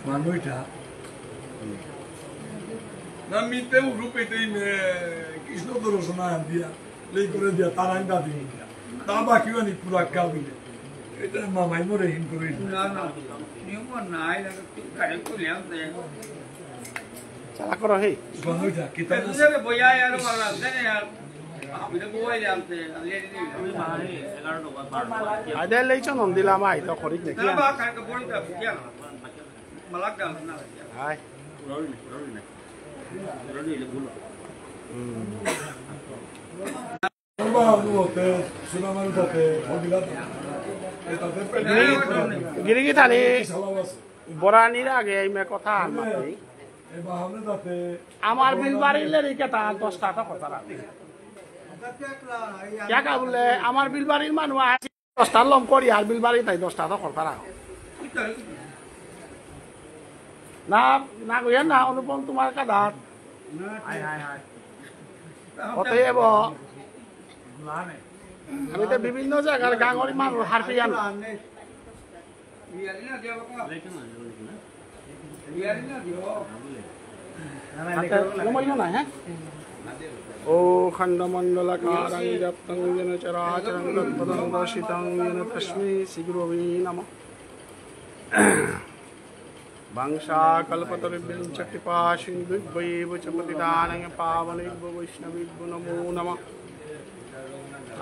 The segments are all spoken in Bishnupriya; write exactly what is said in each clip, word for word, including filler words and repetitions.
মানুইটা না মিতে রূপে তেই মে কৃষ্ণ দর্শন দিয়া লেই করে দিয়া তারাই দাদি দিয়া তা বাকি বানি পুরা কাবিলে এটা মামাই মোরে হিন করে না না নিয়ম নাই না কারে করে আনতে চালা করো হে মানুইটা কিতা বুঝে বইয়া আর বালা দেন আর আমি তো বইয়া আনতে আমি লেডি আদে লেইছো নন্দিলা মাই তো খরিক নাকি না বা কাকে বড় কা বুঝিয়া না মালাক ডাল না আয় গিরিগি থানি বরানির আগে এই মে কথা আর মাতি। আমার বিলবাড়ির লেরিকে তা দশটা তো কথা রাখে। ইয়াকা বলে আমার বিলবাড়ির মানুষ আছে দশটা লম করি আর বিলবাড়ি তাই দশটা তো কথা রাখো। না, না কইয়া না, অনুপম তোমার কাদাত। অতএব আমি তো বিভিন্ন জায়গার গাঙর মানুষ হারপিয়ান। আচ্ছা, নময় না, হ্যাঁ? ও খণ্ডমণ্ডলাকারং ব্যাপ্তং যেন চরাচরং তৎপদং দর্শিতং যেন তস্মৈ শ্রী গুরবে নমঃ। वाञ्छाकल्पतरुभ्यश्च कृपासिन्धुभ्येव च पतितानां पावनेभ्यो वैष्णवेभ्यो नमो नमः।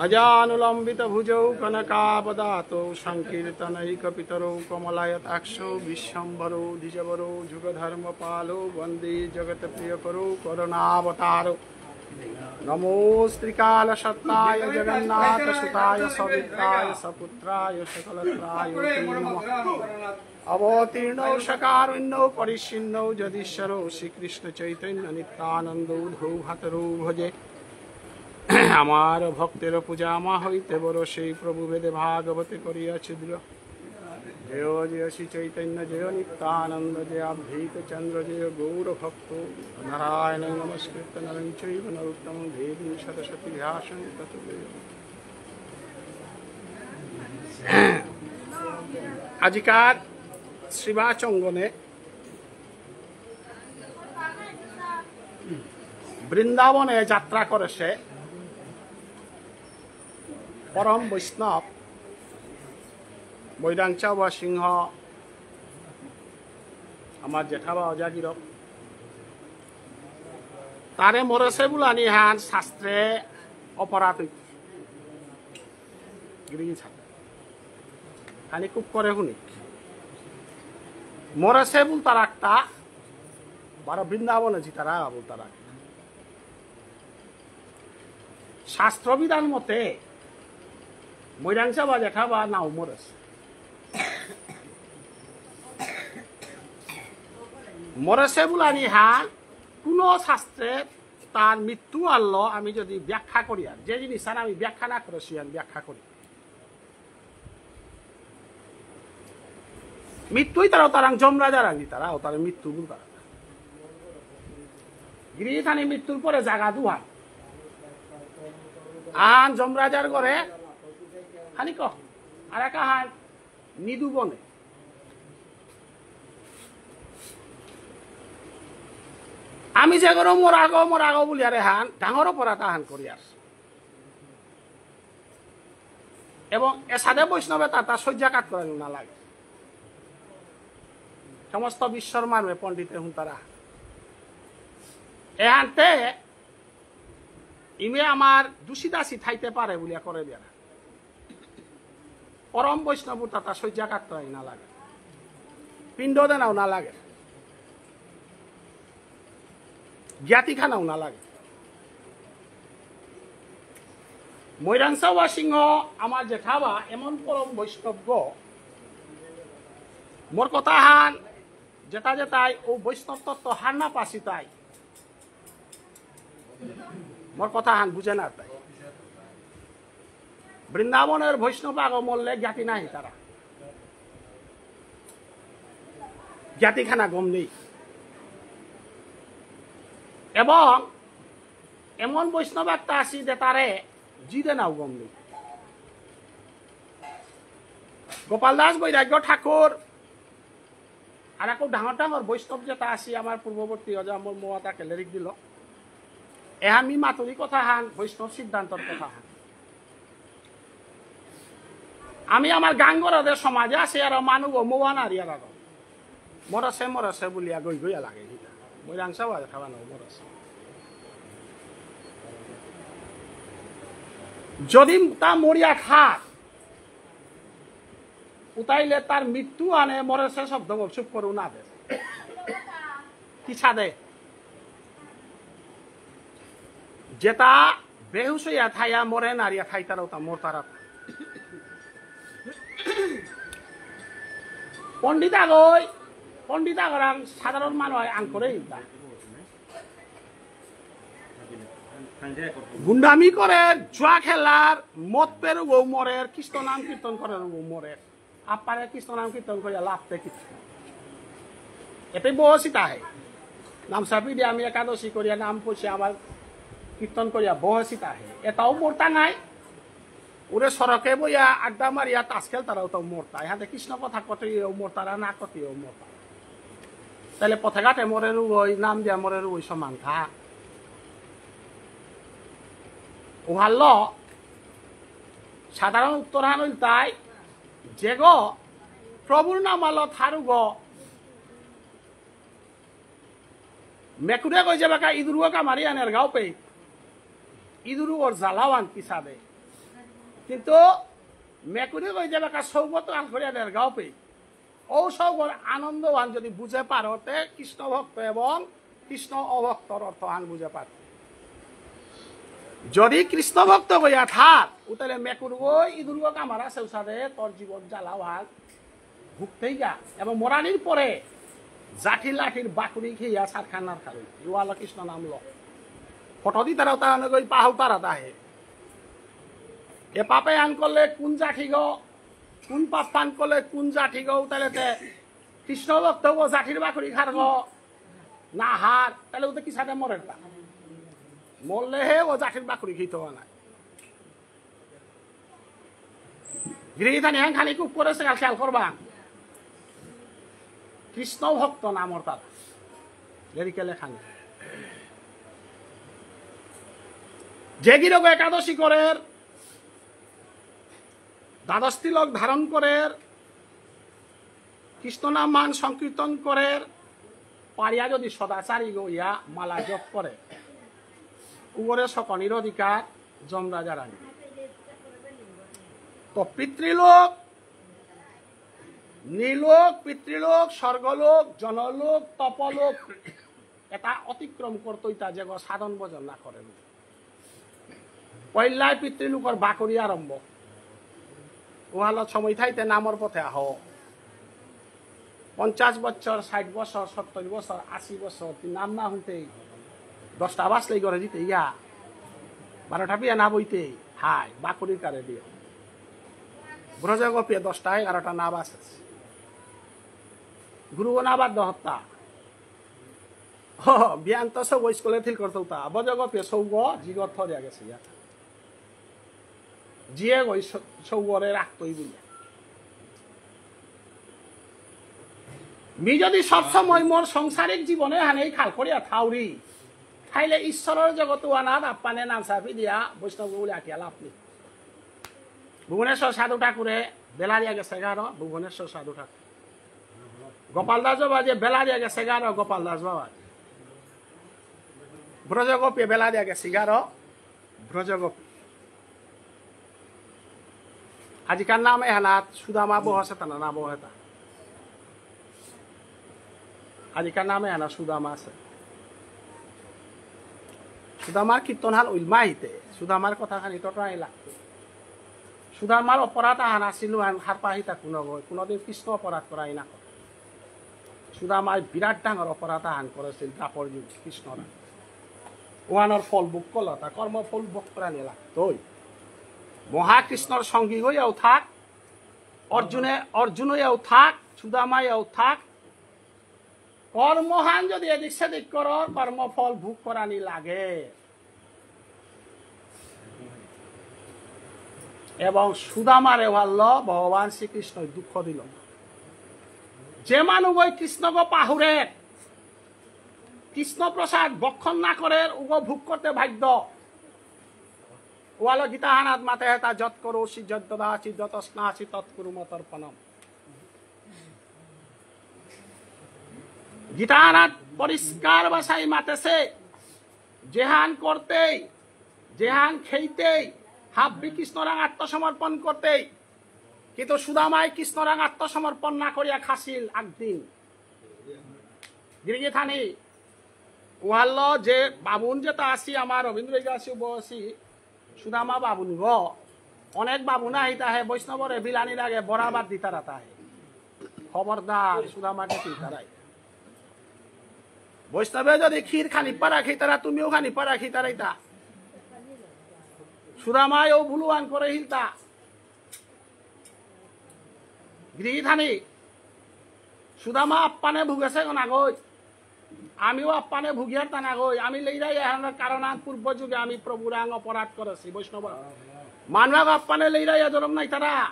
अजानुलम्बितभुजौ कनकावदातौ सङ्कीर्तनैकपितरौ कमलायताक्षौ विश्वम्भरौ द्विजवरौ युगधर्मपालौ वन्दे जगत्प्रियकरौ करुणावतारौ। नमो श्रीकालसत्ताय जगन्नाथसुताय सविताय सपुत्राय सकलत्राय ते नमः। अवतीर्णौ सकारुण्यौ परिच्छिन्नौ जदीश्वरौ श्रीकृष्णचैतन्यनित्यानन्दौ ध्रुवभ्रातरौ भजे। আমার ভক্তের পূজা মা হইতে বড় সেই প্রভু ভেদে ভাগবতে করিয়া ছিদ্র। জয় জয় শ্রী চৈতন্য জয় নিত্যানন্দ জয় অদ্বৈত চন্দ্র জয় গৌর ভক্ত। নারায়ণ নমস্কৃত্য নরং চৈব নরোত্তম দেবীং সরস্বতী ব্যাসং তত জয়। আজিকার শ্রীবাচঙ্গনে বৃন্দাবনে যাত্রা করেছে পরম বৈষ্ণব মৈরাংচা বা সিংহ, আমার জেঠাবা অজাগিরক, তারে মরেছে বুলানি হান শাস্ত্রে অপরাধ হইত। গিরিগিরি ছাড়। খালি খুব করে শুনি। মরেছে বুলতারাকতা, বারো বৃন্দাবনে জিতারা বুলতারাক। শাস্ত্রবিধান মতে মৈরাংসা বা জেঠা বা নাও মরেছে। মরেছে বুলানি হা কোনো শাস্ত্রে তার মৃত্যু আনলো আমি যদি ব্যাখ্যা করি আর যে জিনিস আর আমি ব্যাখ্যা না করেছি আমি ব্যাখ্যা করি। মৃত্যুই তারা তারাং যমরাজা রাঙি তারা ও তারা মৃত্যু বুলতারা। গিরিথানি মৃত্যুর পরে জাগা দুহান। আন যমরাজার ঘরে খানিক আর এক আহান নিদু বনে। আমি যে গরো মোর আগো মোর আগো বলি আরে হান ডাঙর অপরাধ আহান করি আর এবং এসাদে বৈষ্ণবে তাতা শয্যাঘাত করানো না লাগে। সমস্ত বিশ্বর মানুষে পণ্ডিতে হুনতারা। এহানতে ইমে আমার দোষী দাসী থাইতে পারে বুলিয়া করে দিয়া না। পরম বৈষ্ণব তাতা শয্যাঘাত করাই না লাগে। পিণ্ড দেনাও না লাগে। জ্ঞাতিখানাও না লাগে। মৈরাংসা বা সিংহ আমার জেঠাবা এমন পরম বৈষ্ণব গো। মোর কথা হান যেটা যেটাই ও বৈষ্ণব তত্ত্ব হার না পাসি তাই। মোর কথা হান বুঝে না তাই। বৃন্দাবনের বৈষ্ণব আগমনলে জ্ঞাতি নাই তারা। জ্ঞাতিখানা গম নেই। এবং এমন বৈষ্ণব একটা আসি যে তারে জিদে নাও গম নেই। গোপাল দাস বৈরাগ্য ঠাকুর আর আকো ডাঙর ডাঙর বৈষ্ণব যেতা আসি আমার পূর্ববর্তী, অজা আমার মোয়া তাকে লেরিক দিল। এ আমি মাতুরি কথা হান, বৈষ্ণব সিদ্ধান্তর কথা হান। আমি আমার গাঙ্গরাদের সমাজে আসি আর মানু গো মোয়া নারি আর আরো। মরসে মরসে বুলিয়া গই গইয়া লাগে হিতা। মই রাংসা বাজে খাওয়া নাও মরসে। যদি তা মরিয়া থাক, উতাইলে তার মৃত্যু আনে মরসে শব্দ বল চুপ করু না দে। কিসাদে? যেতা বেহুশ হইয়া থাইয়া মরে নারিয়া থাইতারা উতা মরতারা। পণ্ডিত আগই, পণ্ডিত আগরাং সাধারণ মানুষ আন করে ইতা। গুন্ডামি করে, জুয়া খেলার, মদ পেরুগো মরের, কৃষ্ণ নাম কীর্তন করে রুগো মরের। আপারে কৃষ্ণ নাম কীর্তন করিয়া লাভতে কিছু। এতে বহসিতা হে। নাম সাপি দিয়ে আমি একাদশী করিয়া নাম পড়ছি আমার কীর্তন করিয়া বহসিতা হে। এটাও মরতা নাই। ওরে সড়কে বইয়া আড্ডা মারিয়া তাস খেলতারাও তো মরতা। এহাতে কৃষ্ণ কথা কতেও মরতারা না কতেও মরতা। তাহলে পথে ঘাটে মরে রুগই, নাম দিয়া মরে রুগই সমান খা। ওহাল্ল সাধারণ উত্তর হান হইল তাই, যেগ প্রভুর নামালো থারুগ, মেকুরে কই যাবাকা ইদুরুগ কামারি আনের গাও পে, ইদুরুগর জ্বালাও আন কিসাদে। কিন্তু মেকুরে কই যাবাকা সৌগত আন করি আনের গাও পে, ঔ সৌগর আনন্দহান যদি বুঝে পারো, তে কৃষ্ণ ভক্ত এবং কৃষ্ণ অভক্তর অর্থহান বুঝে পারো। যদি কৃষ্ণ ভক্ত হইয়া থার, উতালে মেকুরগো ইদুরগো কামারা সেউসাদে তোর জীবন জ্বালাওহান ভুগতেই গা। এবং মরানির পরে জাঠি লাঠির বাকুড়ি খেয়া সারখানার খাবে। ইওয়ালা কৃষ্ণ নাম ল। ফটো দি তারা তারা নগই পাহাও তারা দাহে। এ পাপে আন করলে কোন জাঠি গো, কোন পাপ পান করলে কোন জাঠি গো, তাহলে তে কৃষ্ণ ভক্ত ও জাঠির বাকুড়ি খার গো, না হার, তাহলে ও তো কিসাদে মরে না। মরলে হে ও জাঠির বাকুড়ি খেতে হয় না। গিরিগিথানি হ্যাঁ খালি খুব করে সে খেয়াল করবা। কৃষ্ণ ভক্ত নামর তার। লেরিকে লেখানি। যে গিরক একাদশী করের, দ্বাদশ তিলক ধারণ করের, কৃষ্ণ নাম মান সংকীর্তন করের, পারিয়া যদি সদাচারী গইয়া মালা জপ করে, উগরে সকনির অধিকার যমরাজা রানী। তো পিতৃলোক, নৃলোক, পিতৃলোক, স্বর্গলোক, জনলোক, তপলোক, এটা অতিক্রম করতই তা যে গো সাধন ভজন না করে। পয়লাই পিতৃলোকর বাকরি আরম্ভ। ওহালো সময় থাইতে নামর পথে আহ। পঞ্চাশ বছর, ষাট বছর, সত্তর বছর, আশি বছর, তুই নাম না শুনতেই দশটা বাজলেই ঘরে দিতে ইয়া। বারোটা বিয়া না বইতেই হাই, বাকরি কারে দিও। ব্রজগোপীয় দশটা, এগারোটা না বাজে। গুরু না বাদ হত্যা। ও, বিয়ান্ত সৌ স্কুলে থিল করতে উতা। ব্রজগোপীয় সৌগ, জিগত থরিয়া গেছে ইয়া। জিয়ে গই সৌ-, সৌগরে রাখতই বুলে। মি যদি সবসময় মোর সাংসারিক জীবনে হানেই খাল করিয়া থাউরি, তাইলে ঈশ্বরর জগত আনাত আপ্পানে নাম সাফি দিয়া বৈষ্ণব বলে আটিয়া লাভ নেই। ভুবনেশ্বর সাধু ঠাকুরে বেলা দিয়া গেছে এগারো, ভুবনেশ্বর সাধু ঠাকুর। গোপাল দাস বাবা যে বেলা দিয়া গেছে এগারো, গোপাল দাস বাবা। ব্রজগোপী বেলা দিয়া গেছে এগারো, ব্রজগোপী। আজিকার নাম এহানাত সুদামা বহসেতা না, না বহেতা। আজিকার নাম এহানা সুদামা আছে। সুদামার কীর্তন হাল উইলমা হিতে, সুদামার কথা খানি তো ট্রাই লাগতো। সুদামার অপরাধ আহান আসিল, আহান হারপা হিতা কোনো গো, কোনোদিন কৃষ্ণ অপরাধ করাই না করে। সুদামায় বিরাট ডাঙর অপরাধ আহান করেছিল দ্বাপর যুগ কৃষ্ণরা। ওহানর ফল ভোগ করল, তা কর্ম ফল ভোগ করা নিয়ে লাগতই। মহাকৃষ্ণর সঙ্গী হইয়াও থাক, অর্জুনে, অর্জুন হইয়াও থাক, সুদামায়ও থাক, কর্মহান যদি এদিক সেদিক করো, কর্মফল ভোগ করানি লাগে। এবং সুদামারে ওহাল্ল ভগবান শ্রীকৃষ্ণ দুঃখ দিল। যে মানু ওই কৃষ্ণগ পাহুরে, কৃষ্ণ প্রসাদ ভক্ষণ না করে উগ ভোগ করতে বাধ্য। ওয়ালো গীতাহানাত মাতে হেতা যৎ করোষি যদ্দদাসি যতস্নাসি তৎকুরু মতর্পণম। গীতাহানাত পরিষ্কার ভাষায় মাতেছে, যেহান করতেই, যেহান খেইতেই, হাব্বি কৃষ্ণরাং আত্মসমর্পণ করতেই। কিন্তু সুদামাই কৃষ্ণরাং আত্মসমর্পণ না করিয়া খাসিল একদিন। গিরিগিথানি, উহাল্ল যে বামুন যেতা আসি, আমার রবীন্দ্র ইগা আসি, উব আসি, সুদামা বামুন গো। অনেক বামুন আহিতা হে, বৈষ্ণবরে বিলানি লাগে, বরাবর দিতারা তাই। খবরদার, সুদামাকে চিনতারাই। বৈষ্ণবে যদি ক্ষীর খানি পারা খেতারা, তুমিও খানি পারা খেতারাইতা। সুদামায়ও ভুলুয়ান করে হিলতা। গিরিগিথানি, সুদামা আপ্পানে ভুগেছে গো নাগই। আমিও আপ্পানে ভুগিয়ার তা নাগই। আমি লেইরাই এহানর কারণ আন পূর্ব যুগে আমি প্রভুরাং অপরাধ করেছি, বৈষ্ণব। মানুষ আপ্পানে লেইরাই এ জন্ম নাই তারা।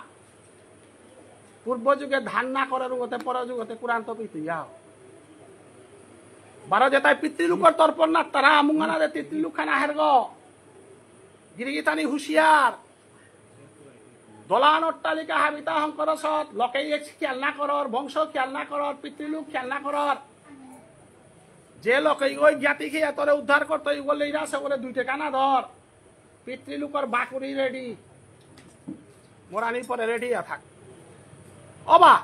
পূর্ব যুগে ধান না করার উগতে পর যুগতে কুরান্ত পিতিয়া। বারো যেতাই পিতৃলোকর তর্পণ না তারা মুঙ্গানা দে পিতৃলোক খানা হেরগ। গিরিগিথানি হুঁশিয়ার। দলান অট্টালিকা হাবিতা হঙকরসত, লোকে ইয়ে খেয়াল না করর, বংশ খেয়াল না করর, পিতৃলোক খেয়াল না করর। যে লোকে ওই জ্ঞাতি খেয়া তোরে উদ্ধার করতে, ওই বললে ইরা সে বলে দুই টাকা না ধর। পিতৃলোকর বাকুড়ি রেডি। মরানির পরে রেডি থাক। ওবা,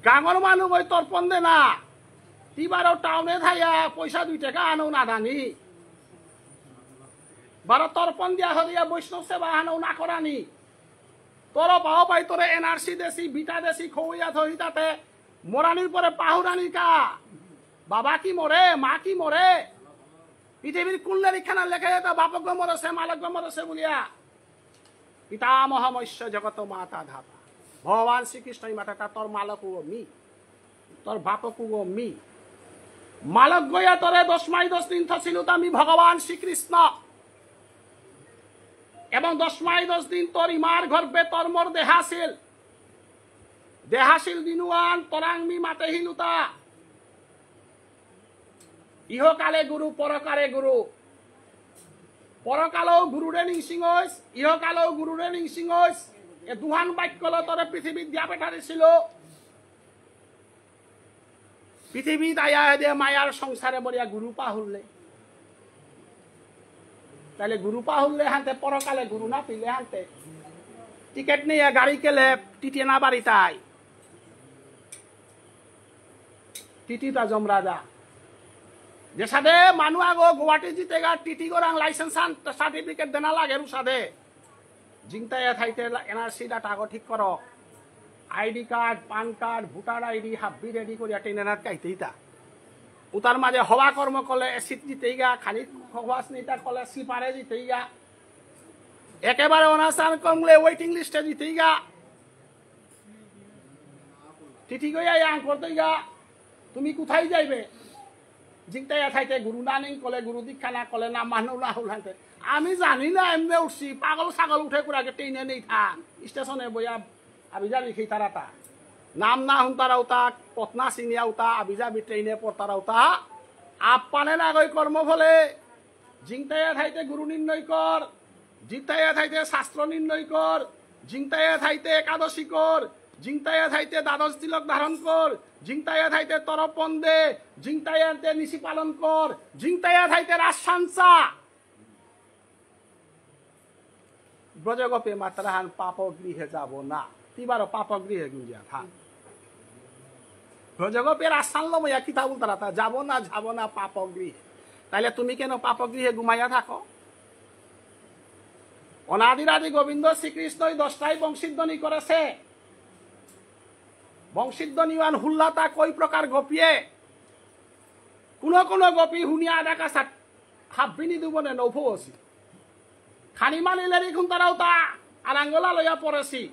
গাঙর মানু ওই তর্পণ দে না। তি বারো টাউনে থাইয়া পয়সা দুই টাকা আনো না দানি। বারো তর্পণ দিয়া হদিয়া বৈষ্ণব সেবা আনো না করানি। তোর পাও পাই তোরে এনআরসি দেসি, বিটা দেসি, খৌয়া থই তাতে মরানির পরে পাহুরানি কা। বাবা কি মরে, মা কি মরে? পৃথিবীর কোন লেরিখানা লেখা যেত বাপক মরেছে, মালক মরেছে বলিয়া? পিতামহ মৎস্য জগত মাতা ধাতা। ভগবান শ্রীকৃষ্ণ এই মাতাটা তোর মালক ও মি। তোর বাপক ও মি। মালক গয়া তোরে দশ মাই দশ দিন থসিলু তা মি ভগবান শ্রীকৃষ্ণ। এবং দশ মাই দশ দিন তোর ইমার গর্ভে তোর মোর দেহাসিল। দেহাসিল দিনুয়ান তোরাং মি মাতে হিলুতা। ইহকালে গুরু, পরকালে গুরু। পরকালেও গুরুরে নিংসিং হইস, ইহকালেও গুরুরে নিংসিং হইস। এ দুহান বাক্যলো তোরে পৃথিবীত দিয়া পেঠারেছিল। পৃথিবীত আয়া দে মায়ার সংসারে বরিয়া গুরু পাহুললে। তাহলে গুরু পাহুললে হানতে পরকালে গুরু না পিলে হানতে। টিকিট নিয়ে গাড়ি কেলে টিটি না বাড়ি তাই। টিটি তা যমরাজা। যে সাদে মানু আগো গুয়াহাটি জিতেগা টিটি গোরাং লাইসেন্স আন সার্টিফিকেট দেনা লাগে রু সাদে। জিংতায়া থাইতে এনআরসি ডাটা আগো ঠিক করো। ID card, PAN card, voter ID হাব্বি রেডি করিয়া টেনেনাত কাইতেইতা। উতার মাঝে হবা কর্ম করলে এসিট জিতেইগা, খানি খোয়াস নিতা করলে সিপারে জিতেইগা। একেবারে অনাসান কমলে ওয়েটিং লিস্টে জিতেইগা। টিটি গইয়া ইয়াং করতেইগা। তুমি কোথায় যাইবে? জিংতায়া থাইতে গুরু না নিং কলে, গুরু দীক্ষা না কলে, না মানু না হুলান্তে। আমি জানি না, এমনি উঠছি, পাগল ছাগল উঠে কুড়াকে ট্রেনে নেই থান। স্টেশনে বইয়া আবিজাবি খেই তারাতা। নাম না হুন তারা উতা, পথ না চিনিয়া উতা, আবিজাবি ট্রেনে পড় তারা উতা। আপ্পানে না গই কর্মফলে। জিংতায়া থাইতে গুরু নির্ণয় কর, জিংতায়া থাইতে শাস্ত্র নির্ণয় কর, জিংতায়া থাইতে একাদশী কর, জিংতায়া থাইতে দ্বাদশ তিলক ধারণ কর, জিংতায়া থাইতে তর্পণ দে, জিংতায়াতে নিশি পালন কর, জিংতায়া থাইতে রাসহান চা। ব্রজগোপী মাততারা হান পাপ গৃহে যাব না। তিবারও পাপ গৃহে গুঞ্জিয়া থাক। ব্রজগোপীর আসান লময়া কিতা বলতারা তা, "যাব না, যাব না পাপ গৃহে।" তাইলে তুমি কেন পাপ গৃহে ঘুমাইয়া থাকো? অনাদিরাদি গোবিন্দ শ্রীকৃষ্ণই দশটাই বংশীধ্বনি করেছে। বংশীধ্বনি ওয়ান হুল্লাতা কই প্রকার গোপীয়ে। কোনো কোনো গোপী হুনিয়া আধা কাছা হাব্বিনি দুবনে নৌফো আছি। খানি মানি লেরিক হুনতারা উতা আরাঙ্গলা লইয়া পড়েছি।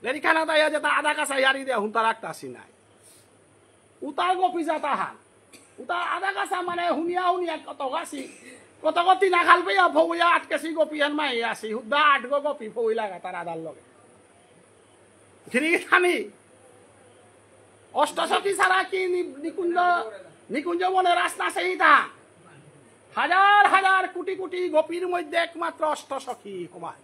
লেরিক খানা তাইয়া যেতা আধা কাছা ইয়ারি দে হুনতারা একটা আসি নাই। উতা গোপী জাতা হান। উতা আধা কাছা মানে হুনিয়া হুনিয়া কত গাছি। কত গতি না খাল পেয়া ফৌয়া আটকেসি গোপী হান মাই আসি, হুদ্দা আটগো গোপী ফৌই লাগা তার আদার লগে। ফিরি গিথানি, অষ্টসখী ছাড়া কি নি-, নিকুঞ্জ, নিকুঞ্জ বনে রাস না সেইতা? হাজার হাজার কোটি কোটি গোপীর মধ্যে একমাত্র অষ্টসখী হমায়।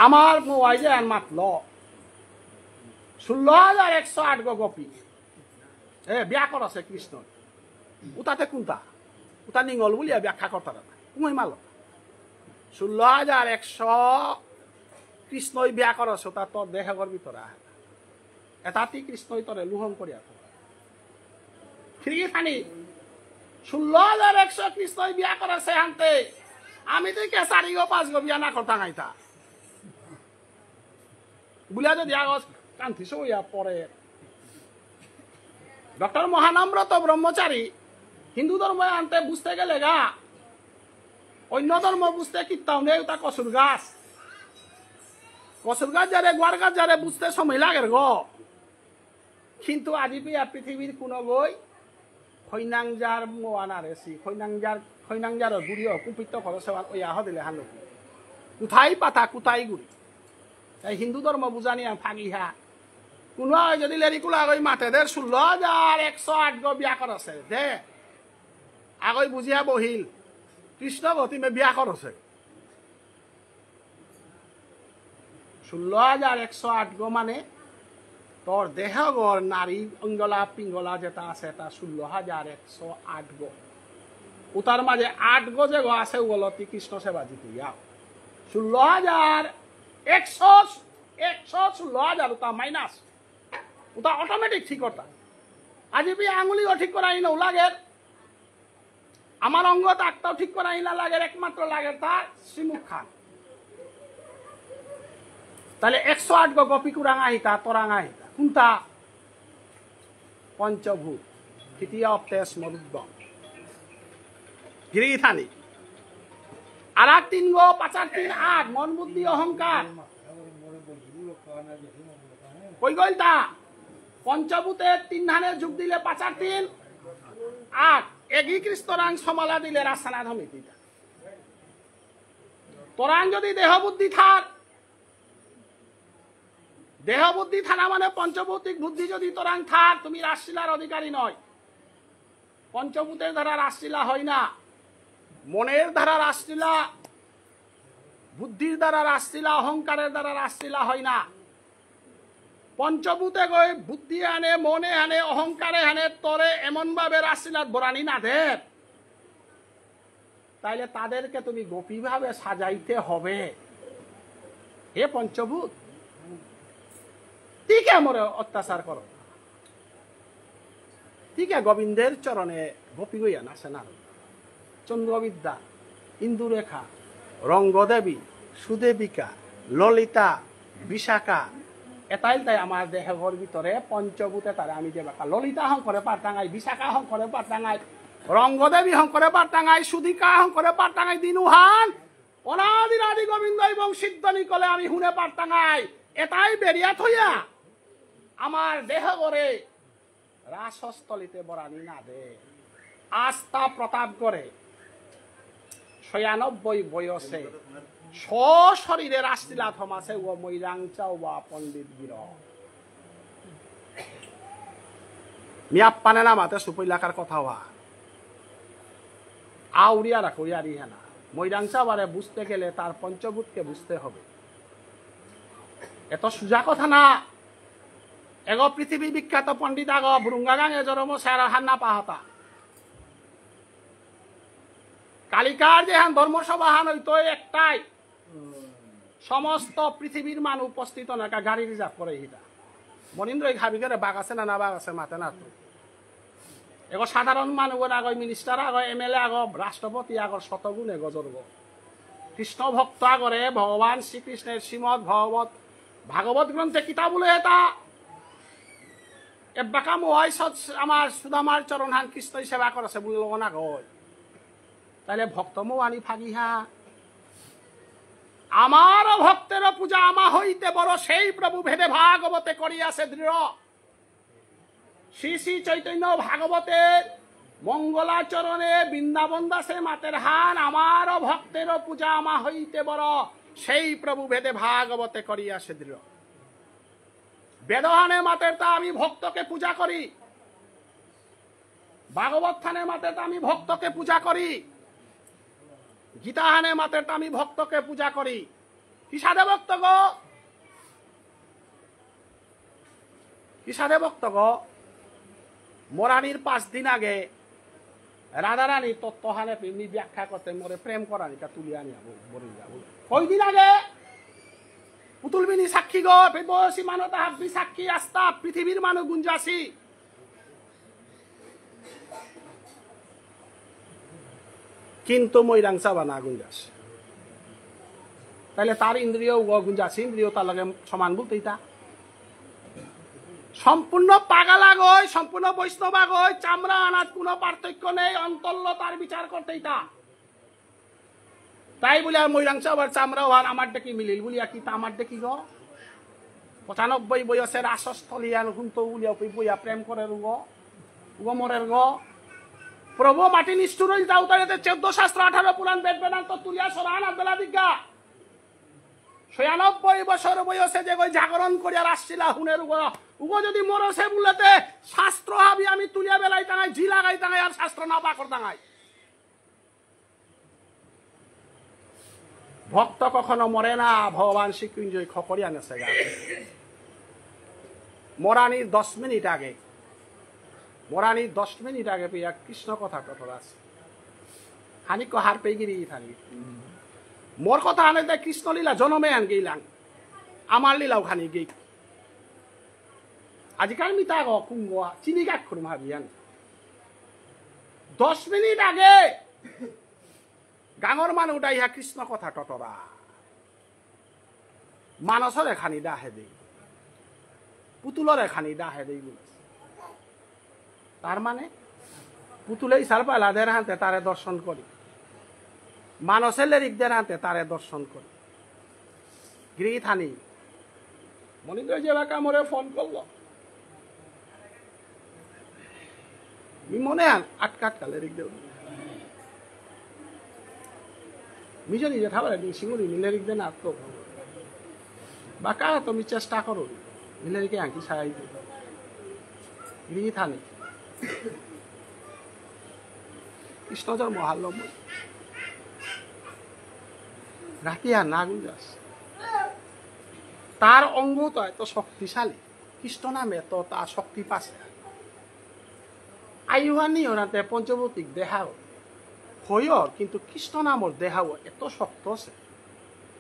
আমার মোবাইলে আর মাতল ষোলো হাজার একশো আট গো গোপী। এ, বিয়া করছে কৃষ্ণ। উতাতে কোনটা? উতা নিঙল বুলিয়া ব্যাখ্যা করতারা না। কুমাই মাল। ষোলো হাজার একশো কৃষ্ণই বিয়া করছে, উতা তোর দেহগর ভিতরে আহে। এতাতি কৃষ্ণই তোরে লুহং করিয়া থ। ফিরি গিথানি, ষোলো হাজার একশো কৃষ্ণই বিয়া করছে হানতে। আমি তো কে চারি গো পাঁচ গো বিয়া না করতাম আইতা। বুলিয়া যদি আগজ কান্তি সইয়া পড়ে। ডক্টর মহানামব্রত ব্রহ্মচারী হিন্দু ধর্ম আনতে বুঝতে গেলে গা, অন্য ধর্ম বুঝতে কিত্তাও নেই, ওটা কচুর গাছ। কচুর গাছ যারে, গুয়ার গাছ যারে বুঝতে সময় লাগের গো। কিন্তু আজি পেয়া পৃথিবীর কোনো গই খৈনাংজার মোয়া নারেসি, খৈনাংজার, খৈনাংজার গুড়িও কুপিত খরচ ওয়া ওয়া হদিলে হানো। কোথায় পাতা, কোথায় গুড়ি? তাই হিন্দু ধর্ম বুঝানি আমি ফাগি হা। কোনো আগে যদি লেরিকুলা আগই মাতে দের ষোলো হাজার একশো আট গো বিয়া করছে, দে। আগই বুঝিয়া বহিল, কৃষ্ণ গতিমে বিয়া করছে। ষোলো হাজার একশো আট গো মানে তোর দেহগর নারী অঙ্গলা পিঙ্গলা যেটা আছে, এটা ষোলো হাজার একশো আট গো। উতার মাঝে আট গো যে গো আছে, ওগুলো তুই কৃষ্ণ সেবা জিতে যাও। ষোলো হাজার একশো, একশো ষোলো হাজার উতা মাইনাস, উতা অটোমেটিক ঠিক করতা। আজি বি আঙুলিও ঠিক করাই না লাগে, আমার অঙ্গ তাকটাও ঠিক করা ইলা লাগের, একমাত্র লাগের তার শ্রীমুখ খান। তাহলে একশো আট গো গোপী কুরাং আহিতা, তোরাং আহিতা। কোনটা? পঞ্চভূত, তৃতীয় অপ্তেস মরুদ্গম। গিরিথানি। আর আট তিন গো, পাঁচ আর তিন আট, মন বুদ্ধি অহংকার। কই গইল তা? পঞ্চভূতে তিন হানে যোগ দিলে পাঁচ আর তিন আট। এগি কৃষ্ণরাং সমালা দিলে রাসনা ধমিতিতা। তোরাং যদি দেহ বুদ্ধি থার, দেহ বুদ্ধি থানা মানে পঞ্চভৌতিক বুদ্ধি যদি তোরাং থার, তুমি রাসলীলার অধিকারী নয়। পঞ্চভূতের দ্বারা রাসলীলা হয় না, মনের দ্বারা রাসলীলা, বুদ্ধির দ্বারা রাসলীলা, অহংকারের দ্বারা রাসলীলা হয় না। পঞ্চভূতে গই বুদ্ধি আনে, মনে আনে, অহংকারে আনে, তরে এমন ভাবে রাসলীলাত বরানি না দের, তাইলে তাদেরকে তুমি গোপীভাবে সাজাইতে হবে। হে পঞ্চভূত, তি কে মোরে অত্যাচার করো? তি কে গোবিন্দের চরণে গোপী গইয়া নাচে না? চন্দ্রবিদ্যা, ইন্দুরেখা, রঙ্গদেবী, সুদেবিকা, ললিতা, বিশাখা, এতাইল তাই আমার দেহর ভিতরে পঞ্চভূতে তারে আমি দেবাকা। ললিতা হংকরে পারতাঙাই, বিশাখা হংকরে পারতাঙাই, রঙ্গদেবী হংকরে পারতাঙাই, সুদিকা হংকরে পারতাঙাই, দিনুহান অনাদির আদি গোবিন্দ এবং সিদ্ধ নিকলে আমি হুনে পারতাঙাই। এতাই বেরিয়া থইয়া আমার দেহগরে রাসস্থলিতে বরানি না দে। আস্থা প্রতাপ করে ছয়ানব্বই বয়সে সশরীরে রাসলীলা থমাসে ও মৈরাং চাওয়া পণ্ডিত গির। মিয়াপ্পানে না মাতে সুপৈলাকার কথা হওয়া। আউরিয়া রাখো ইয়ারি হেনা। মৈরাং চাওয়ারে বুঝতে গেলে তার পঞ্চভূতকে বুঝতে হবে। এত সুজা কথা না। এগো পৃথিবী বিখ্যাত পণ্ডিত আগো বুরুঙ্গা গাঙে জরম সারা হান্না পাহতা। কালিকার যেহান ধর্মসভা হান হইতো একটাই। সমস্ত পৃথিবীর মানুষ উপস্থিত অনাকা গাড়ি রিজার্ভ করে হিতা। মনীন্দ্র এই হাবিগারে বাগ আছে না, না বাগ আছে, মাতে না তো। এগো সাধারণ মানুষ আগো, মিনিস্টার আগো, এমএলএ আগো, রাষ্ট্রপতি আগো, শতগুণে গজরগ। কৃষ্ণ ভক্ত আগরে ভগবান শ্রীকৃষ্ণের শ্রীমদ ভগবত, ভাগবত গ্রন্থে কিতা বলে এটা? এবাকা মোয়াই সৎ আমার সুদামার চরণহান কৃষ্ণই সেবা করেছে বলে লগন আগয়। তাহলে ভক্ত মোয়ানি ফাগিহা। আমারও ভক্তেরও পূজা আমা হইতে বড় সেই প্রভু ভেদে ভাগবতে করিয়াছে দৃঢ়। শ্রী শ্রী চৈতন্য ভাগবতের মঙ্গলাচরণে বৃন্দাবন দাসে মাতের হান, আমারও ভক্তেরও পূজা আমা হইতে বড়, সেই প্রভু ভেদে ভাগবতে করিয়াছে দৃঢ়। বেদহানে মাতের তা আমি ভক্তকে পূজা করি, ভাগবত থানে মাতের তা আমি ভক্তকে পূজা করি, গীতাহানে মাতের তা আমি ভক্তকে পূজা করি। কিসাদে ভক্ত গো? কিসাদে ভক্ত গো? মরানির পাঁচ দিন আগে রাধারানী তত্ত্বহানে প্রেমী ব্যাখ্যা করতে মোরে প্রেম করানিকা তুলি আনিয়া বল-, বলিয়া বল। কয়দিন আগে? পুতুল বিনি সাক্ষী গো, বেদবয়সী মানতা হাব্বি সাক্ষী, আস্তা পৃথিবীর মানু গুঞ্জাসি। কিন্তু মৈরাং চাবা না গুঞ্জাস। তাহলে তার ইন্দ্রিয় ও গুঞ্জাস, ইন্দ্রিয় তার লগে সমান বলতে ইতা। সম্পূর্ণ পাগালা গই, সম্পূর্ণ বৈষ্ণবা গই, চামড়া আনাত কোনো পার্থক্য নেই, অন্তরল তার বিচার করতে ইতা। তাই বলে আর মৈরাং চাবার চামড়া ওহান আমার ডেকে মিলিল বলিয়া কি তা আমার ডেকি গো? পঁচানব্বই বয়সের আসস্থলিয়ান হুন্ত উলিয়া উপি বইয়া প্রেম করে রুগো, উগো মরের গো। প্রভু মাটি নিষ্ঠুর হইল যাও তাইলে চোদ্দ শাস্ত্র, আঠারো পুরাণ, বেদ বেদান্ত তুলিয়া সরান আর বেলা দিগা। ছয়ানব্বই বছর বয়সে যে গই জাগরণ করিয়া আসছিলা হুনের উগো, উগো যদি মরসে বুলতে শাস্ত্র হাবি আমি তুলিয়া বেলাই তাঙাই, জি লাগাই তাঙাই আর শাস্ত্র না পাকর তাঙাই। ভক্ত কখনো মরে না, ভগবান শ্রীকৃষ্ণই খকরিয়া নেসেগা। মরানির দশ মিনিট আগে, মরানির দশ মিনিট আগে পেয়া কৃষ্ণ কথা টটরাস। খানিক হার পেয়ে গিরি থানি। মোর কথা আনে তাই কৃষ্ণ লীলা জনমে আন গেলাম। আমার লীলাও খানি গেই। আজিকাল মিতা গো কুঙ্গ চিনি গাক খুরুম হাবিয়ান। দশ মিনিট আগে গাঙর মানু উঠাইয়া কৃষ্ণ কথা টটরা। মানসরে খানি ডাহে দেই, পুতুলরে খানি ডাহে দেই বলে। তার মানে পুতুলে ইসার পালা দের হাতে তারে দর্শন করি, মানসে লেরিক দের হাতে তারে দর্শন করি। গিরি থানি মনিন্দ্র যে বাকা মোরে ফোন করলো, মি মনে আন আটকা আটকা লেরিক দেও। মি যদি যে থাবারে দিন সিঙ্গুরি মি লেরিক দেনা তো। বাকা তো মি চেষ্টা করো। মি লেরিকে আনকি সাই দি। গিরি থানি। কৃষ্ণ জন্ম হারলো মই। রাতিয়া না গুঞ্জাস। তার অঙ্গ তো এত শক্তিশালী। কৃষ্ণ নামে তো তা শক্তি পাসে। আয়ুহানি ওনাতে পঞ্চভৌতিক দেহাও হয়র, কিন্তু কৃষ্ণ নামর দেহাও এত শক্ত আছে।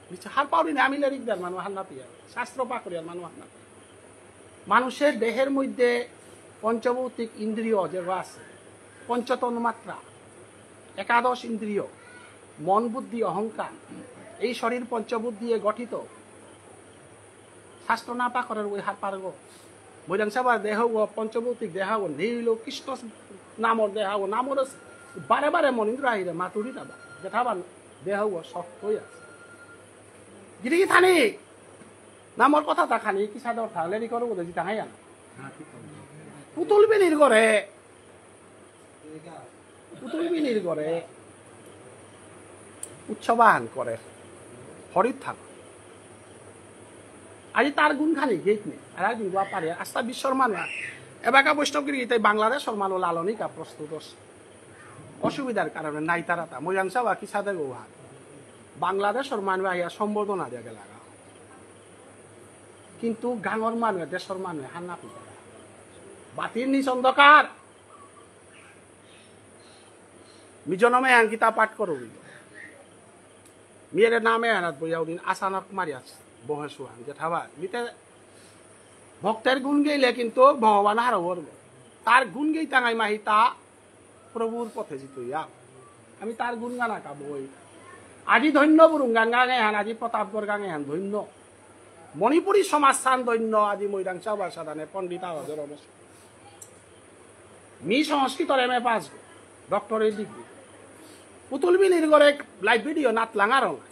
নিচে হার পাউরি না, আমি লেরিক দেয়ার মানু হার না পিয়া, শাস্ত্র পাকরিয়ার মানু হার না পিয়া। মানুষের দেহের মধ্যে পঞ্চভৌতিক ইন্দ্রিয় যে আছে, পঞ্চতন্মাত্রা, একাদশ ইন্দ্রিয়, মন, বুদ্ধি, অহংকার, এই শরীর পঞ্চভূত দিয়ে গঠিত। শাস্ত্র না পাকরের ওই হার পারব। মৈরাং সাবার দেহ ও পঞ্চভৌতিক দেহ ও নীল ও কৃষ্ণ নামর দেহ ও নামর বারে বারে মনিন্দ্র আহিরে মাতুরি নাবা। যেথাবান দেহ ও শক্ত হয়ে আছে। গিরি থানি নামর কথা তা খানি কি সাদর থাকলে নি করবো দেখি তাহাই আনা। পুতুল বিনির করে পুতুল বিনির করে উৎসবাহান করে হরিত থাক। আজি তার গুণ খানি গেট নেই, আর একদিন গোয়া পারে আস্তা বিশ্বর মানুষ। এবাকা বৈষ্ণবগিরি তাই বাংলাদেশর মানুষ লালনিকা প্রস্তুত আছে। অসুবিধার কারণে নাই তারা তা। মৈরাং সাবা কি সাদে গৌহা। বাংলাদেশর মানুষ আহিয়া সম্বর্ধনা দিয়া গেলাগা। কিন্তু গাঙর মানুষ, দেশর মানুষ হান্না পিতা। বাতির নিচ অন্ধকার। মি জনমে আন গীতা পাঠ করুরি। মিয়ের নামে আনাত বইয়াও দিন আচানক মারিয়া বহে সুহান। যেথাবা, মিতে ভক্তের গুণ গেইলে কিন্তু ভগবান হারৌ করব। তার গুণ গেই তাঙাই মাহি তা প্রভুর পথে জিতইয়া। আমি তার গুণ গানা কা বই। আজি ধন্য বুরুং গাঙে হান, আজি প্রতাপগড় গাঙে হান ধন্য। মণিপুরী সমাজ সান ধন্য, আজি মৈরাং চাওয়া সাদানে পণ্ডিত আওয়াজের অবস্থা। মি সংস্কৃতর M A pass, doctorate degree. পুতুল বিনির ঘরে লাইভ ভিডিও নাত লাঙার নাই।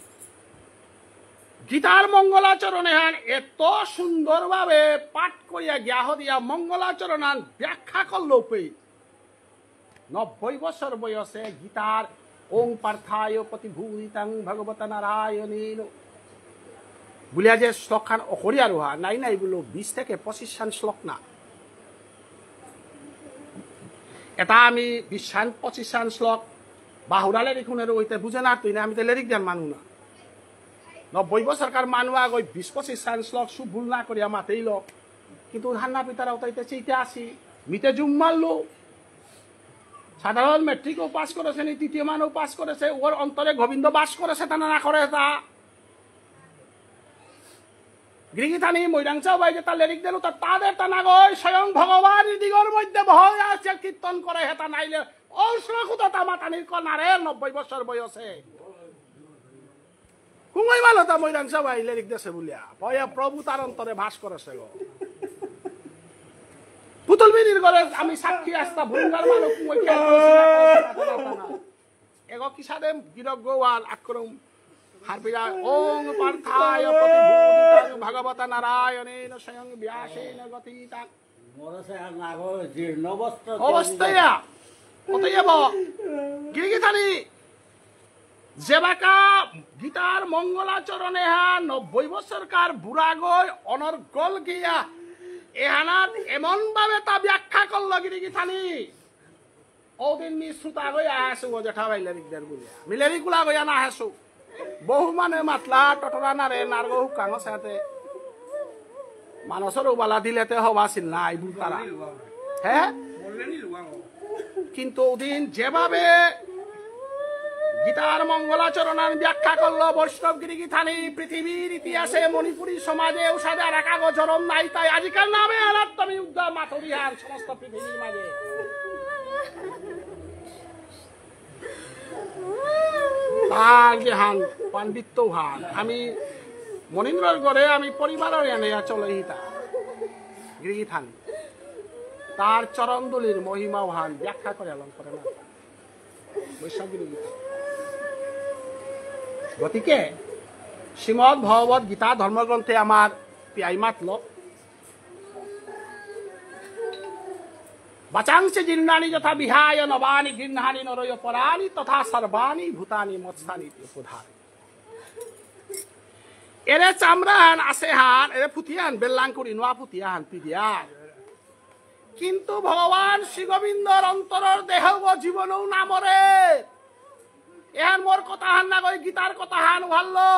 গীতার মঙ্গলাচরণ এহান এত সুন্দরভাবে পাঠ করিয়া গিয়া হদিয়া মঙ্গলাচরণান ব্যাখ্যা করল পে। নব্বই বছর বয়সে গীতার ওং পার্থায় প্রতিবোধিতাং ভগবত নারায়ণেন বুলিয়া যে শ্লোকহান অকরিয়া রুহা, নাই নাই বুলো, বিশ থেকে পঁচিশ খান শ্লোক না। এটা আমি বিশ খান পঁচিশ খান শ্লোক বাহুরা লেরিক হুনের হইতে বুঝে না তুই না, আমি তো লেরিক দেন মানু না। নব্বই বছরকার মানু আগই বিশ পঁচিশ খান শ্লোক সু ভুল না করিয়া মাতেই লোক। কিন্তু হান্না পিতারা ওটাইতে চেইতে আসি, মিতে জুম মারলো। সাধারণ মেট্রিকও পাস করেছে নি, তৃতীয় মানও পাস করেছে, ওর অন্তরে গোবিন্দ বাস করেছে, তা না করে তা। গিরিগিথানি মৈরাং চাওবাই যে তার লেরিক দিল, তা তাদের তা নাগই স্বয়ং ভগবান দিগর মধ্যে বহয় আছে, কীর্তন করে হেতা নাইলে ঔষধ কুতা তা মাতানির কনারে নব্বই বছর বয়সে। কুঙই মালো তা মৈরাং চাওবাই লেরিক দেশে বুলিয়া। ভয়া প্রভু তার অন্তরে বাস করেছে গো। পুতুল বিনির ঘরে আমি সাক্ষী আসতা ভুঙ্গার মালো কুঙই খেয়াল করেছে না, করেছে না, করেছে না। এগো কিসাদে গিরক গোয়াল আক্রম হারপিরা ওং পার্থায় প্রতিবোধিতাং ভগবত নারায়ণেন স্বয়ং ব্যাসেন গতিতাং। মরেছে আর না গো, জীর্ণ বস্ত্র অবস্থায়া। ওটাই এব। গিরিগিথানি। যেবাকা গীতার মঙ্গলাচরণে হা নব্বই বছরকার বুড়া গই অনর্গল গিয়া এহানাত এমন ভাবে তা ব্যাখ্যা করল গিরিগিথানি। ওদিন মি শ্রোতা গই আসু ও জেঠা ভাই লেরিক দের বুলিয়া। মি লেরিক গুলা গইয়া না আসু। বহু মানে মাতলা টটরা নারে নারগো হুকাঙ সাথে। মানসর উবালা দিলেতে হবা সিল না আই বুলতারা। হ্যাঁ? কিন্তু ওদিন যেভাবে গীতার মঙ্গলাচরণান ব্যাখ্যা করলো বৈষ্ণব গিরিগিথানি, পৃথিবীর ইতিহাসে মণিপুরী সমাজে উষাদে আর কাগজ জরম নাই, তাই আজিকার নামে আনাত্তমী উদ্যম মাথুরিহান সমস্ত পৃথিবীর মাঝে। তার যে হান, পাণ্ডিত্য হান, আমি মনীন্দ্রর ঘরে আমি পরিবারর এনে চলে হিতা। গিরিগিথান। তার চরণধুলির মহিমা হান ব্যাখ্যা করে আলম করে না। বৈষ্ণব গিরিগিথান। গতিকে শ্রীমদ্ ভগবত গীতা ধর্মগ্রন্থে আমার পিয়াই মাতল, বাচাংসি জীর্ণানি যথা বিহায় নবানি গৃহ্ণানি নরয় পরাণি তথা সর্বাণি ভূতানি মৎস্থানি ইতি উপধারয়। এরে চামড়াহান আছে হান, এরে ফুতিয়াহান বেল্লাং করি নোয়া ফুতিয়াহান পিদিয়া। কিন্তু ভগবান শ্রী গোবিন্দর অন্তরর দেহ ও জীবনও না মরে। এহান মোর কথাহান না গই, গীতার কথাহান ভাল্লো।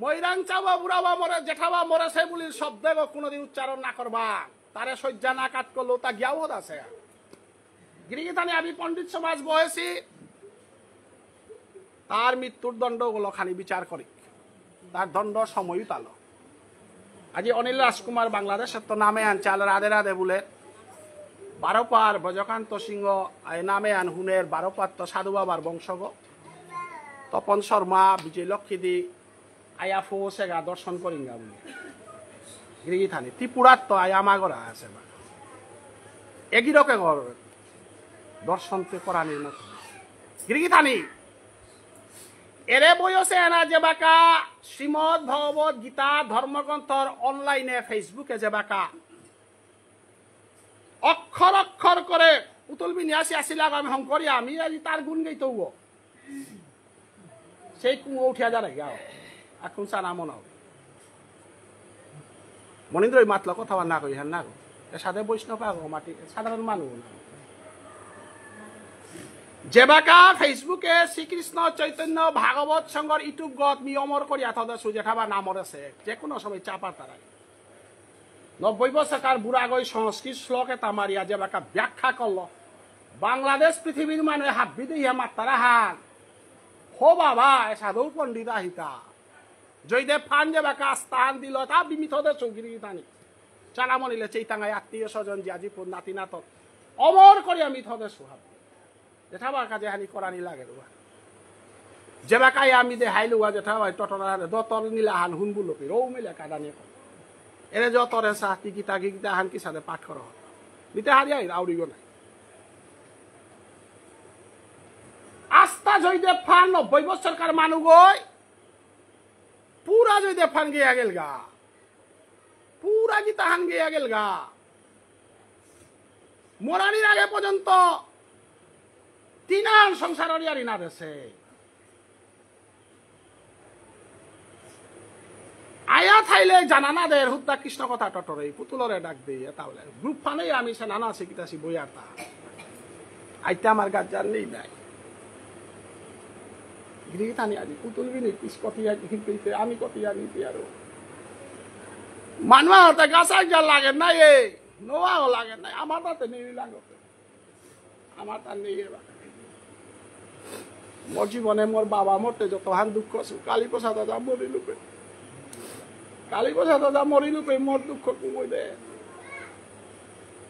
মৈরাং চাওয়া বুড়াওয়া মরে, জেঠাওয়া মরেছে বুলি শব্দ এগো কোনোদিন উচ্চারণ না করবা। তারে সজ্জা না কাট করলেও তা গিয়াও আছে। গিরিগিথানি আমি পণ্ডিত সমাজ বহেছি, তার মৃত্যুর দণ্ড গুলো খানি বিচার করি, তার দণ্ড সময় তালো। আজি অনিল রাজকুমার বাংলাদেশের তো নামে আনছে, আলো রাধে রাধে বলে। বারোপার ব্রজকান্ত সিংহ, এ নামে আন হুনের বারোপার তো সাধু বাবার বংশগ। তপন শর্মা, বিজয় লক্ষ্মী দি, আয়া ফো সেগা দর্শন করিঙ্গা বুলে। গিরিগিথানি, ত্রিপুরার তো আয়া মাগরা আছে বা। এগিরকে ঘর দর্শন তে করানির মতো। গিরিগিথানি, এরে বয়সে এনা যেবাকা শ্রীমদ্ ভগবত গীতা ধর্মগ্রন্থর online-এ Facebook-এ যেবাকা অক্ষর অক্ষর করে পুতুল বিনি আসি আসিলা আমি হংকরি আমি আজি তার গুণ গাইতে হবো। সেই কুঙ উঠিয়া যারে গাও। এখন সানা মনে হবে। মনীন্দ্রই মাতলা কথা না কই, হ্যাঁ না গো। এর সাথে বৈষ্ণব আগো মাটি, সাধারণ মানুষ না। যেবাকা Facebook-এ শ্রীকৃষ্ণ চৈতন্য ভাগবত সংঘর YouTube গত মি অমর করিয়া থদে সুজেঠা বা নামর আছে, যে কোনো সময় চাপার তারাই। নব্বই বছরকার বুড়াগই সংস্কৃত শ্লোকে তামারিয়া যেবাকা ব্যাখ্যা করলো, বাংলাদেশ পৃথিবীর মানে হাব্বি দিয়া মাত্তারা হান। হো বাবা, এ সাধু পণ্ডিত আহিতা। জয়দেব ফান যেবাকা স্থান দিল, তা বিমিত দে চৌগিরি গিতানি। চালামণিলে চেইতাঙ্গাই আত্মীয় স্বজন, জিয়াজিপুর নাতি নাতক। অমর করিয়া মিথ দে সুহাব। জেঠাবার কাজে হানি করানি লাগে রুয়া। যেবাকাই আমি দেহাইলু ওয়া জেঠাবাই টটরা হানে দতর নীলা হান হুন বুলপি, রৌ মিলে কাদানি কর। এরে যতরে সা, তি গীতা, গীতা হান কিসাদে পাঠ করো। মিতে হারিয়া আইর, আউরিগো নাই। আস্তা জয়দেব ফান নব্বই বছরকার মানুগই। পুরা জয়দেব ফান গিয়া গেলগা, পুরা গীতা হান গিয়া গেলগা। মরানির আগে পর্যন্ত তিনান সংসারর ইয়ারি না দেসে। আয়া থাইলে জানা না দের, হুদ্দা কৃষ্ণ কথা টটরে, পুতুলরে ডাক দে, তাহলে গ্রুপ ফানে আমি সে নানা শিখিতাছি বই আর তা। আইতে আমার গাজ্জার নেই নাই। গিরি থানি আজি পুতুল বিনি পিস কতি আনি হিলতে, আমি কতি আনি পিয়ারো। মানুয়া হতে গাছা যা লাগে না এ, নোয়াও লাগে না, আমার তাতে নেই লাগে। আমার তার নেই এবার। মোর জীবনে মোর বাবা মরতে যত হান দুঃখ আছে, কালীপ্রসাদ দাদা মরিলুপে। কালীপ্রসাদ দাদা মরিলুপে মোর দুঃখ কমই দে।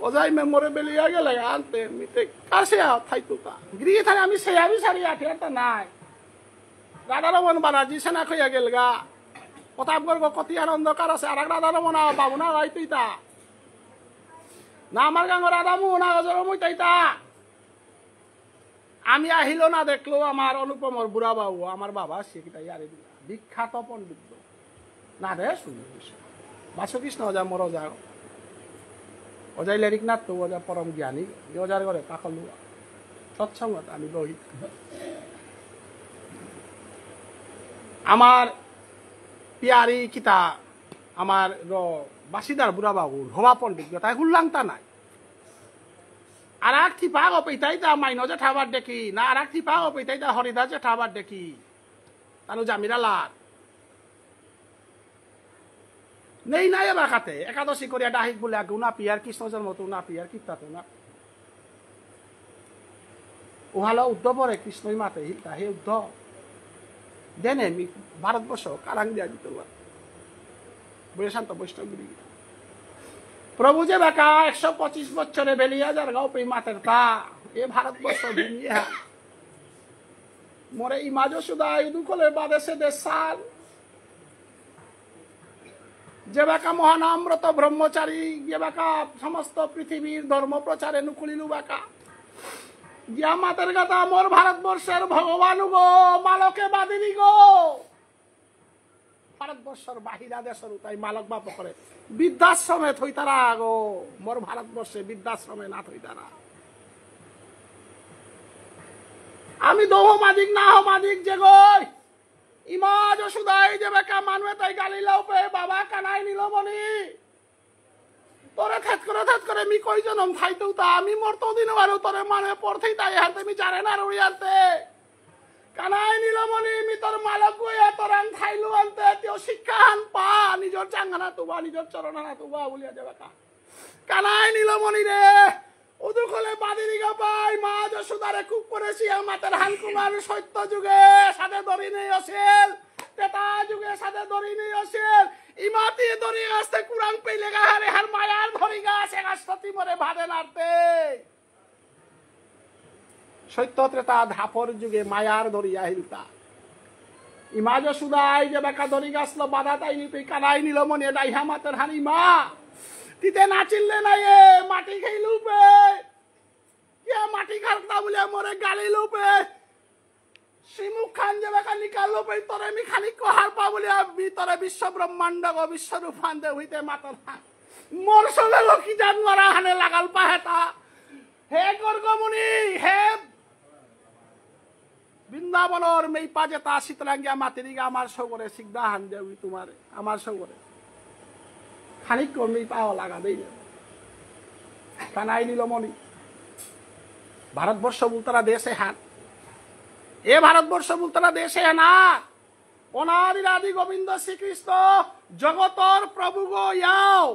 ওজাই মে মোরে বেলিয়া গেলে আনতে, মিতে কাছে আ থাইতো তা। গিরি থানে আমি সে আমি সারি আঠে আটা নাই। রাধারমন বানার্জি সেনা খইয়া গেলগা। প্রতাপগড় কতি আনন্দ কার আছে, আর এক রাধারমন আ বাবু না রাইতইতা। না আমার গাঙ রাধামু না গজরমুইতাইতা। আমি আহিলো না দেখলো আমার অনুপমর বুড়া বাবু, আমার বাবা সে কিতা ইয়ারে দিলা। বিখ্যাত পণ্ডিত। না রে, শুনি। বাসুকৃষ্ণ ওঝা মোর ওঝা। ওঝাই লেরিক নাথ তো ওঝা পরম জ্ঞানী। ওঝার ঘরে কাকলুয়া। সৎসঙ্গত আমি বহি। আমার পিয়ারি কিতা, আমার র-, বাসিদার বুড়া বাবু, হবা পণ্ডিত, তাই হুল্লাংতা নাই। আর এক থিপা গো পেইতাইতা মাইন জেঠাবার দেখি, না আর এক থিপা গো পেইতাইতা হরিদাস জেঠাবার দেখি। তানু জামিরালার। নেই নাই এবার খাতে, একাদশী করিয়া ডাহিক বুলে আগে উনা পিয়ার কৃষ্ণ জন্ম তো উনা পিয়ার কিত্তা তো না। ওহালো উদ্ধবরে কৃষ্ণই মাতে হিলতা, হে উদ্ধব। দেনে মি ভারতবর্ষ কারাং দিয়া দিত পার। বলে শান্ত বৈষ্ণব গিরি। প্রভু যে বাকা একশো পঁচিশ বছরে বেলিয়া যার গাও পে মাতের তা, এ ভারতবর্ষ দুনিয়া। মোরে ইমা যশোদা ইদু কলে বাদেসে দেশাল। যেবাকা মহানামরত ব্রহ্মচারী, যেবাকা সমস্ত পৃথিবীর ধর্ম প্রচারে নুকুলিলু বাকা। গিয়া মাতের গাতা মোর ভারতবর্ষের ভগবান গো, মালকে বাদিনী গো। ভারতবর্ষর বাহিরা দেশর উতাই মালক বাপ করে বৃদ্ধাশ্রমে থইতারা গো, মোর ভারতবর্ষে বৃদ্ধাশ্রমে না থইতারা। আমি দোহ মাদিক না হ মাদিক যে গই, ইমা যশোদাই যে বেকা মানুয়ে তাই গালি লাউপে, বাবা কানাই নীলমণি। তোরে থেত করে থেত করে মি কই জনম থাইতু তা, আমি মরতো দিন বারো তোরে মানে পড়তেই তাই হানতে মি জানে না রুড়ি আনতে। কানাই নীলমণি মি তোর মালক গইয়া তোরাং থাইলু আনতে, তেও শিক্ষা হান পা, নিজর চাঙ্গানা তুবা, নিজর চরণ হানা তুবা, বুলিয়া যে বেকা। কানাই নীলমণি রে, উদুকলে বাদিনী গা পাই, মা যশোদারে কুক করেসি, আমাদের হানকুমার সত্য যুগে সাথে দড়ি নেই আসিল, তেতা যুগে সাথে দড়ি নেই আসিল, ইমাতি দড়ি গাছতে কুরাং পেলে গা হারে হার মায়ার ধরি গাছ এগাছ সতী মরে ভাদে নাড়তে। সত্য ত্রেতা ধাপর যুগে মায়ার দড়ি আহিলতা। ইমা যশোদাই যে বেকা দড়ি গাছলো বাধা তাই নিতে কানাই নীলমণি ডাইহা মাতের হানি মা। তিতে নাচিলে নাই এ, মাটি খাইলু পে। ইয়া মাটি খালতা বুলে মোরে গালিলু পে। শ্রীমুখ খান যে বেকা নিকালু পে, তরে মি খানি কহার পা বুলে আমি তরে বিশ্ব ব্রহ্মাণ্ড গো বিশ্ব রূপান্তে হইতে মাতের হান। মোর সঙ্গে গো কি জান মরা হানে লাগাল পাহেতা। হে গর্গমুনি, হে বৃন্দাবনর মেইপা যেতা শীতলাঙ্গিয়া মাতিরিগা আমার সৌগরে সিগদা হান দেউই তোমারে, আমার সৌগরে। খানিক কম মেইপাও লাগা দেই না। কানাই নীলমণি। ভারতবর্ষ বুলতারা দেশ এহান। এ ভারতবর্ষ বুলতারা দেশ এহান। অনাদির আদি গোবিন্দ শ্রীকৃষ্ণ জগতর প্রভু গো ইয়াও।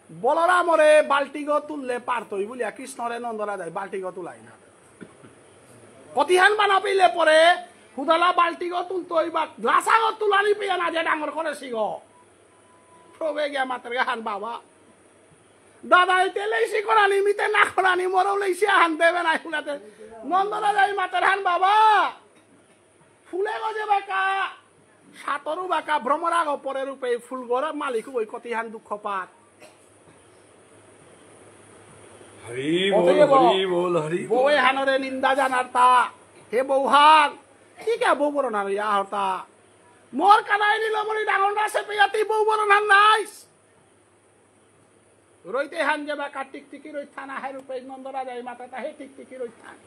বলরামরে বালতিগ তুললে পারতই বুলিয়া কৃষ্ণরে নন্দরাজাই বালতিগ তুলাই না। কতিহান বানা পেলে পরে হুদালা বালতিগ তুলতই বা গ্লাসাগ তুলানি পেয়া না যে ডাঙর করেসিগ। প্রভে গিয়া মাতের গাহান বাবা। দাদা ইতে লেইসি করানি মিতে না করানি মরৌ লেইসি আহান দেবে না হুনাতে। নন্দরাজাই মাতের হান বাবা। ফুলে গজে বাকা, সাতরু বাকা, ভ্রমরাগ পরে রূপে ফুল গর মালিক ওই কতিহান দুঃখ পাত। হরি বল, অতএব হরি বল, হরি বল। বউ এহানরে নিন্দা জানার তা। হে বৌহান, কি কে বউ বরণ আর ইয়া হতা? মোর কানাই নীলমণি ডাঙর না সে পেয়াতি বউ বরণ আর নাইস। রইতে হান যে বাকা টিকটিকি রই থানা হে রূপে নন্দরাজাই মাতা তাহে টিকটিকি রই থান।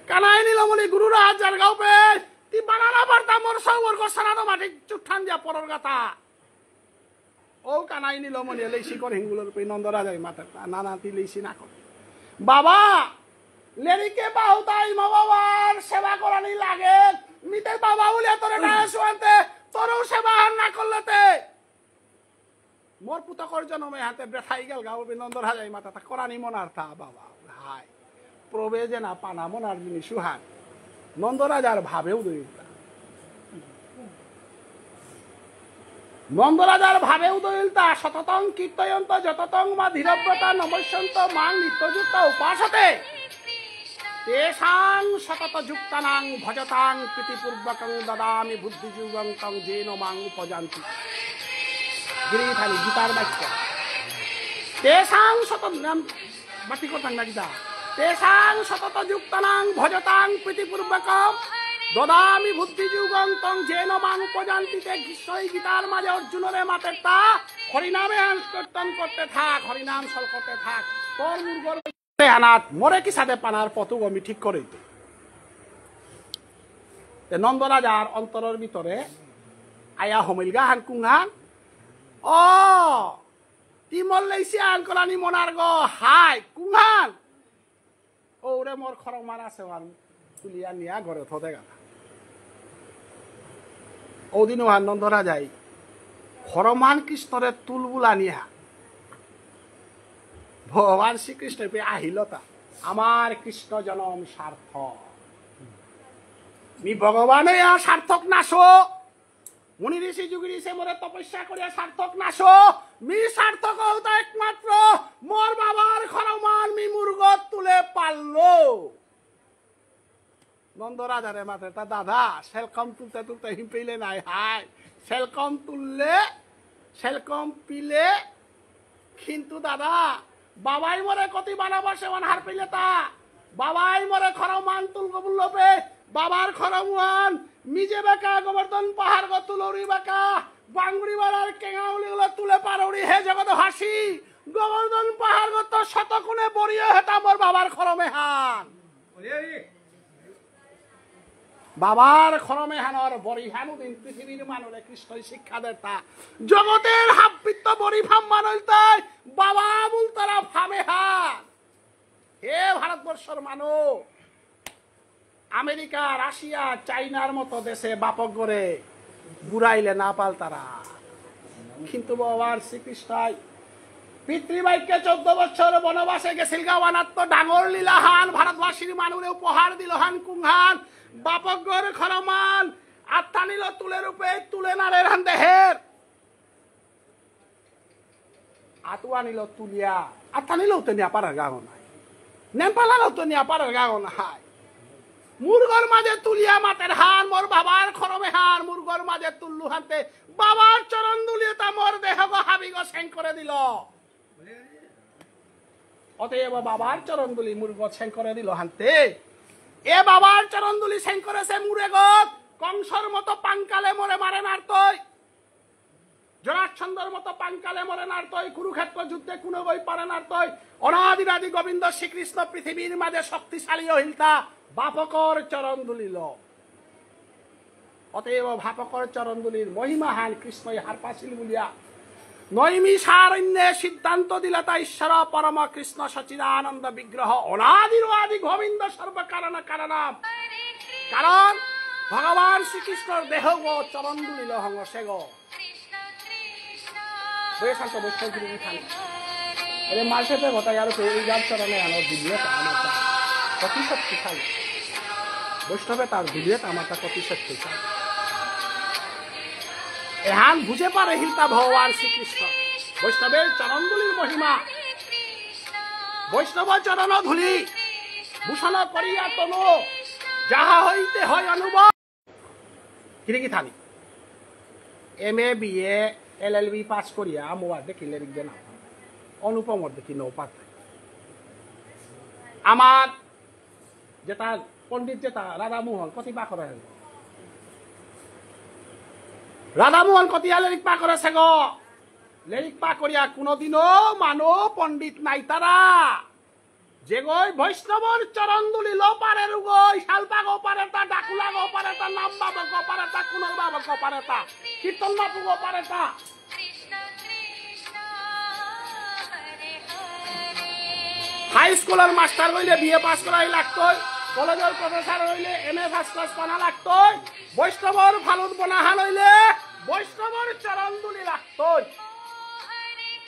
কানাই নীলমণি গুরু রাজ জারগাও পে তি বানানা বার্তা মোর সৌবর্গ সানানো মাটি চুঠান যা পরর গাতা। ও কানাই নীলমণি লেইসি কর হিঙ্গুলর পে নন্দরাজাই মাতা তা নানা তি লেইসি না কর। বাবা, লেরিকে বাহুতাই মা বাবার সেবা করানি লাগে। মিতে বাবা উলিয়া তোরে না শুয়ান্তে, তোরও সেবা হান না করলেতে। মোর পুতকর জন্মে হাতে বেথাই গেল গাও বিনন্দ রাজাই মাতা তা করানি মনার তা বাবা। হাই। প্রবে যে না পানা মনার জিনিস সুহান। নন্দ রাজার ভাবে উদয়িতা। নন্দ রাজার ভাবে উদয়িতা শততং কীর্তয়ন্ত যততং মা ধীরব্রতা নমস্যন্ত মাং নিত্যযুক্তা উপাসতে। তেষাং সতত যুক্তানাং ভজতাং প্রীতিপূর্বকং দদামি বুদ্ধিযোগং তং যেন মাং উপযান্তি। গিরিথানি গীতার বাক্য। তেষাং সতত নাম মাটি কথা না গীতা। তেষাং সতত যুক্তানাং ভজতাং প্রীতিপূর্বকং দদামি বুদ্ধিযোগং তং যেন মাং উপযান্তি। তে কৃষ্ণই গীতার মাঝে অর্জুনরে মাতের তা হরিনামে হান কীর্তন করতে থাক, হরিনাম সল করতে থাক। তোর মুরগর তে আনাত মোরে কি সাথে পানার পথু আমি ঠিক করে দিতে। তে নন্দ রাজার অন্তরর ভিতরে আয়া হমিলগা হান কুংহান। ও, তি মল্লেসি আন করানি মনার গো হাই কুংহান। ওরে মোর খরমান আছে ওহান তুলিয়া নিয়া ঘরে থতে গেলা। ওদিন ওহান নন্দ রাজাই খরমান কৃষ্ণরে তুলবুলা নিয়া ভগবান শ্রীকৃষ্ণ পে আহিল তা। আমার কৃষ্ণ জনম সার্থক। মি ভগবান ইয়া সার্থক নাসো। মুনি ঋষি যোগী ঋষি মোরে তপস্যা করিয়া সার্থক নাসো। মি সার্থক হউতা একমাত্র মোর বাবার খরমান মি মুরগত তুলে পারলো। নন্দ রাজারে মাতে তা দাদা, সেলকম তুলতে তুলতে হিম পেলে নাই হাই। সেলকম তুললে, সেলকম পিলে, কিন্তু দাদা, বাবাই মোরে কতি বানাবার সেবান হার পেলে তা। বাবাই মোরে খরমান তুল গবুল্লপে, বাবার খরমুয়ান, মিজে বেকা, গোবর্ধন পাহাড় গো তুলৌরি বেকা, বাঙ্গুরি বালার কেঙাউলি গুলো তুলে পারৌরি হে জগৎ হাসি। গোবর্ধন পাহাড় গো তো শতগুণে বড়িয়ে হেতা মোর বাবার খরমেহান। বাবার খরমেহানর বরিহানুদিন পৃথিবীর মানুরে কৃষ্ণই শিক্ষা দেতা। জগতের হাব্বিত্ত বরি ফাম মানুলতাই বাবা বুলতারা ফামেহান। হে ভারতবর্ষর মানু, আমেরিকা, রাশিয়া, চাইনার মতো দেশে বাপক গরে বুড়াইলে না পালতারা। কিন্তু ভগবান শ্রীকৃষ্ণই পিতৃবাক্যে চোদ্দ বছর বনবাসে গেছিল গা, ওহানাত্ত ডাঙর লীলাহান ভারতবাসীর মানুরে উপহার দিলহান কুংহান, বাপকগর খরমান, আত্মানিল তুলে রূপে তুলে নাড়ের হান দেহের। আতুয়ানিল তুলিয়া, আত্মানিল উতে নিয়া পারার গাগো নাই। নেমপালাল উতে নিয়া পারার গাগো নাই। মুরগর মাঝে তুলিয়া মাতের হান, মোর বাবার খরমে হান, মুরগর মাঝে তুল্লু হানতে, বাবার চরণ দুলিয়ে তা মোর দেহগ হাবিগ সেং করে দিল। অতএব বাবার চরণ দুলি মুরগ সেং করে দিল হানতে। এ বাবার চরণ দুলি সেং করে সে মুরেগত কংসর মতো পাঙ্কালে মোরে মারে নারতই। জরাসন্ধর মতো পাঙ্কালে মোরে নারতই, কুরুক্ষেত্র যুদ্ধে কোনো গই পারে নারতই। অনাদিরাদি গোবিন্দ শ্রীকৃষ্ণ পৃথিবীর মাঝে শক্তিশালী অহিলতা বাপকর চরণ দুলিল। অতএব বাপকর চরণ দুলির মহিমাহান কৃষ্ণই হারপাসিল বুলিয়া নৈমিষারণ্যে সিদ্ধান্ত দিলা তা ঈশ্বর পরম কৃষ্ণ সচিদানন্দ বিগ্রহ অনাদির আদি গোবিন্দ সর্ব কারণ কারণাম। কারণ ভগবান শ্রীকৃষ্ণর দেহগ চরণ দুলিল হঙসেগ। বৈশান্ত বৈষ্ণব গুরু বিধান। এরে মালসেপে ঘটাই আর এই যার চরণে আনো দিল্লে তা আমার তা কতি শক্তিশালী। বৈষ্ণবে তার দিল্লে তা আমার তা কতি শক্তিশালী। এহান বুঝে পারে হিলতা ভগবান শ্রীকৃষ্ণ। বৈষ্ণবের চরণ ধুলির মহিমা। বৈষ্ণব চরণ ধুলি ভূষণ করিয়া তনু যাহা হইতে হয় অনুভব। কিরে কি Thani? M A, B A, L L B pass করিয়া মোবাইল দেখি লেরিক দেনা। অনুপমর দেখি নৌপাত। আমার যেটা পণ্ডিত যেটা রাধামোহন কতি পাকরে হইল। রাধামোহন কতিয়া লেরিক পা করেসে গো। লেরিক পা করিয়া কোনোদিনও মানো পণ্ডিত নাই তারা। যেগই বৈষ্ণবর চরণ ধুলি লো পারে রুগই, শালপা গো পারে তা, ডাকুলা গো পারে তা, নাম বাবা গো পারে তা, কুনল বাবা গো পারে তা, কীর্তন বাবু গো পারে তা। হাই স্কুলর মাস্টার হইলে বিএ পাস করাই লাগতই, কলেজর প্রফেসর হইলে এমএ ফার্স্ট ক্লাস পানা লাগতই, বৈষ্ণবর ফালুত বনাহান হইলে বৈষ্ণবর চরণ ধুলি লাগতই।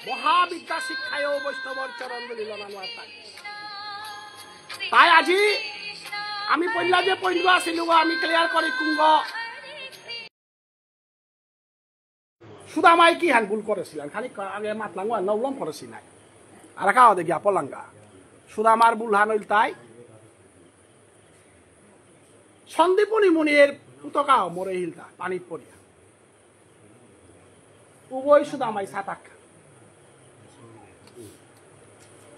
মহাবিদ্যা শিক্ষায়ও বৈষ্ণবর চরণ ধুলি লনা নোয়ারতাই। তাই আজি আমি পইলা যে পইন্টগ আসিল, আমি ক্লিয়ার করি কুঙ্গ। সুদামাই কি হান ভুল করেসিলান? খালি ক-, আগে মাতলাম, ওহান উল্লম করেসি নাই। আর কাও দে গিয়া পলাঙ্গা। সুদামার ভুল হান হইল তাই। সন্দীপনী মুনির পুতকাও মরে হিলতা, পানিত পড়িয়া। উভয় সুদামাই সাতাক।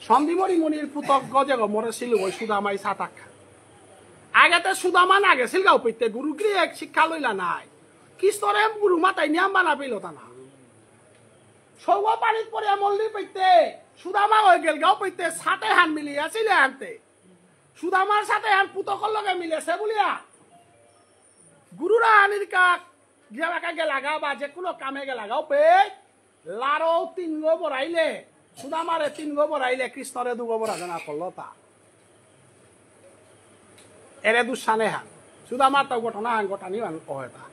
সন্দীপনী মুনির পুতক গজে গো মরেসিল উভয় সুদামাই সাতাক। আগেতে সুদামা না গেসিল গাও পেতে গুরু গিরি এক শিক্ষা লইলা নাই। কৃষ্ণরে গুরু মাতাই নিয়াম বানা পেল তা না। সৌগ পানিত পড়িয়া মল্লি পেতে সুদামা হয়ে গেল গাও পেতে সাথে হান মিলিয়া ছিলে আনতে। সুদামার সাথে হান পুতকর লগে মিলেসে বুলিয়া। গুরুরা আনির কাক গিয়াবাকা গেলাগা বা যে কোনো কামে গেলাগাও পে লারো তিনগো বড়াইলে, সুদামারে তিনগো বড়াইলে কৃষ্ণরে দুগো বড়া জানা করলো তা। এরে দুসানে হান। সুদামার তো ঘটনা হান ঘটানি হান কয় তা।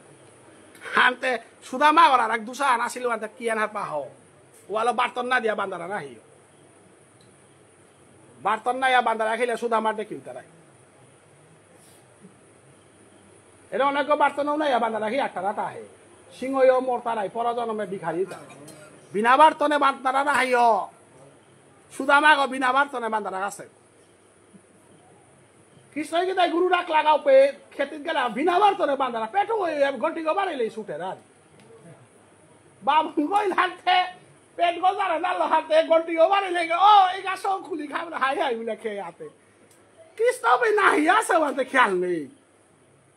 হানতে সুদামা ওর আর এক দুসা হান আসিল হানতে কি আন হারপা হো। ওয়ালো বার্তন না দিয়া বান্দারা না হিও। বার্তন না ইয়া বান্দারা খেলে সুদামার দেখি তারাই। এরে অনেক বার্তনও না ইয়া বান্দারা কি আটটা রাত আহে। সিংহও মরতারাই, পরজন্মে ভিখারি তা। বিনা বার্তনে বান্দারা না হাইও। সুদামা গো বিনা বার্তনে বান্দারা আছে। কৃষ্ণই কি তাই গুরু ডাক লাগাও পে খেতিত গেলা বিনা বার্তনে বান্দারা। পেটও ওই ঘন্টি গো বাড়াইলেই ছুটে আর। বাবু গইল হাতে, পেট গো জারে নালো হাতে, ঘন্টি গো বাড়াইলে গো, ও, এই গাছ খুলি খাবে না, হাই হাই বুলে খেয়ে হাতে। কৃষ্ণ ভাই নাহি আছে বলতে খেয়াল নেই।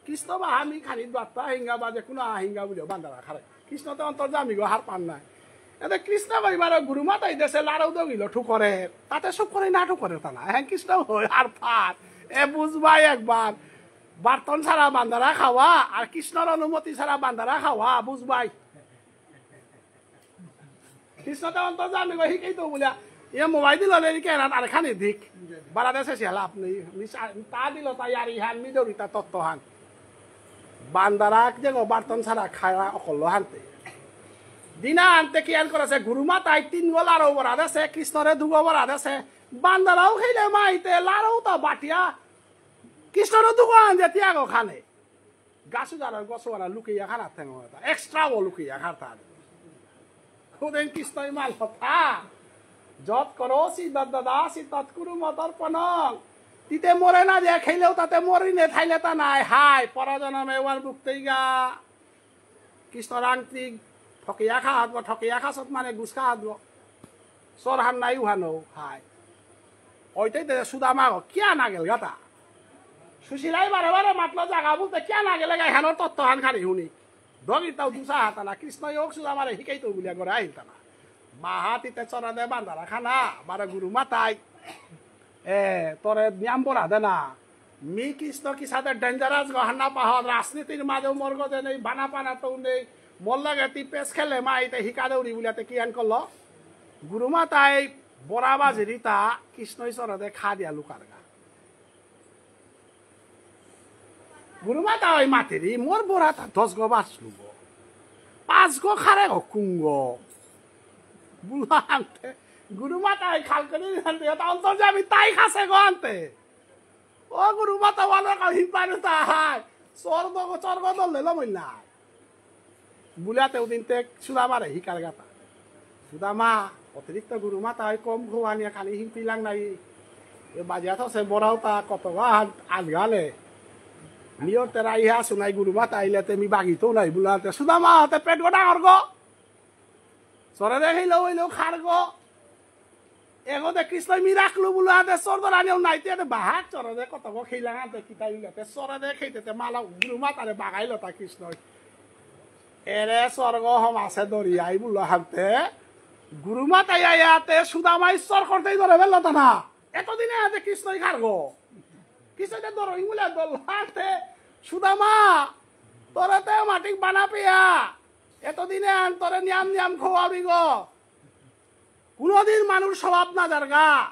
কৃষ্ণ বা আমি খালি দত্তা হিঙ্গা বা যে কোনো হিঙ্গা বুঝে বান্দারা খারে। কৃষ্ণ তো অন্তর্যামী গো হার পান নাই। এতে কৃষ্ণ ভাই বারো গুরু মাতাই দেশে লাড়াও দগিল ঠুকরে। তাতে সব করে না ঠুকরে তা না। হ্যাঁ কৃষ্ণ হই হার পান। এ বুঝবাই একবার। বার্তন ছাড়া বান্দারা খাওয়া আর কৃষ্ণর অনুমতি ছাড়া বান্দারা খাওয়া বুঝবাই। কৃষ্ণ তো অন্তর্যামী গো, হিকেই তো বুলিয়া। ইয়ে মোবাইল দিল লেরিকে এরান আর খানি দিক। বারাদেশে সে লাভ নেই। মি সা-, তা দিল তা ইয়ারি হান, মি দৌড়ি তা তত্ত্ব হান। বান্দারাক যে গো বার্তন ছাড়া খায়া অকল্লো হানতে। দিনা আনতে কি আন করেছে? গুরু মাতাই তিন গো লাড়ো বরাদেছে, কৃষ্ণরে দুগো বরাদেছে। বান্দারাও খেলে মাইতে লাড়ো তা বাটিয়া। কৃষ্ণরে দুগো আন যে তিয়াগো খানে। গাছু জারার গছ ওরা লুকিয়া খানা থেন ওটা। এক্সট্রা ও লুকিয়া খারতা। খুদেন কৃষ্ণই মাল কথা। যত করো সি দদাদা সি তৎকুরু মদর্পণং। তিতে মরে না দিয়া খেলেও তাতে মরি নে থাইলে তা নাই। হাই, পরজনমে ওয়ার ভুক্তেইগা। কৃষ্ণ রাংতি ঠকিয়া খাহাত গো, ঠকিয়া খাসত মানে ঘুষ খাহাত গো। সরহান নাই উহানো, হাই। ওইটাই তো সুদামা গো, কিয়া না গেল গাতা? সুশীলাই বারে বারে মাতলো জাগা বলতে কিয়া না গেলে গাই হানোর তত্ত্ব হান খানি হুনি। দগি তাও দুসা হাতানা, কৃষ্ণ যোগ সুদামারে হিকাই তো বুলিয়া করে আহিল তানা। মাহাতিতে চরা দে বান্দারা খানা, বারে গুরু মাতাই। এ, তোরে নিয়াম বলা দে না। মি কৃষ্ণ কিসাদে ডেঞ্জারাস গো হান্না পাহত, রাজনীতির মাঝেও মর্গ দে নেই, বানা পানা তো নেই। মোর লগে তি পেস খেলে মা ইতে হিকা দৌড়ি বুলিয়াতে কি আন করলো? গুরু মাতাই বরা বাজিরিতা কৃষ্ণ ঈশ্বরদে খা দিয়া লুকারগা। গুরু মাতাই মাতিরি, মোর বরাতা দশ গো বাঁচলু গো। পাঁচ গো খারে গো কুঙ্গ। বুলান্তে, গুরু মাতাই খাল করে আনতে, তা অন্তর্যামী তাই খাসে গো আনতে। ও গুরু মাতা ওয়ালা কাউ হিপারে তাহাই। স্বর্গ, স্বর্গ দল লেলো মইলা। বুলাতে উদিন তে সুদামারে হিকার গাতা। সুদামা, অতিরিক্ত গুরু মাতা ওই কম খোয়া নিয়ে খালি হিম পিলাং নাই। এ বাজিয়া তো সে বড়াও তা কত গা আলগালে। মিয়র তেরা ইহা শুনাই গুরু মাতা আইলে তে মি বাগিত নাই বুলাতে। সুদামা, তে পেট গো ডাঙর গো। সরে দেখিল ওইলো খার গো। এগো দে কৃষ্ণ মি রাখলু বুলু আদে সর্দ রানিও নাইতে আদে বাহাক চরে দে কত গো খেইলাং আদে কিতা ইলে তে সরে দে খেইতে তে মালা গুরু মাতারে বাগাইল তা কৃষ্ণ। এরে স্বর্গ হমাসে দরিয়াই বুললো হানতে, গুরু মাতাই আয়াতে সুদামা ঈশ্বর করতেই ধরে ফেললো তা না। এতদিনে হাতে কৃষ্ণই খারগো। কৃষ্ণই তো ধরো ইমুলা দল হাতে, সুদামা, তোরে তে মাটিক বানা পেয়া। এতদিনে আন তোরে নিয়াম নিয়াম খোয়াবি গো। কোনোদিন মানুষ স্বভাব না জারগা।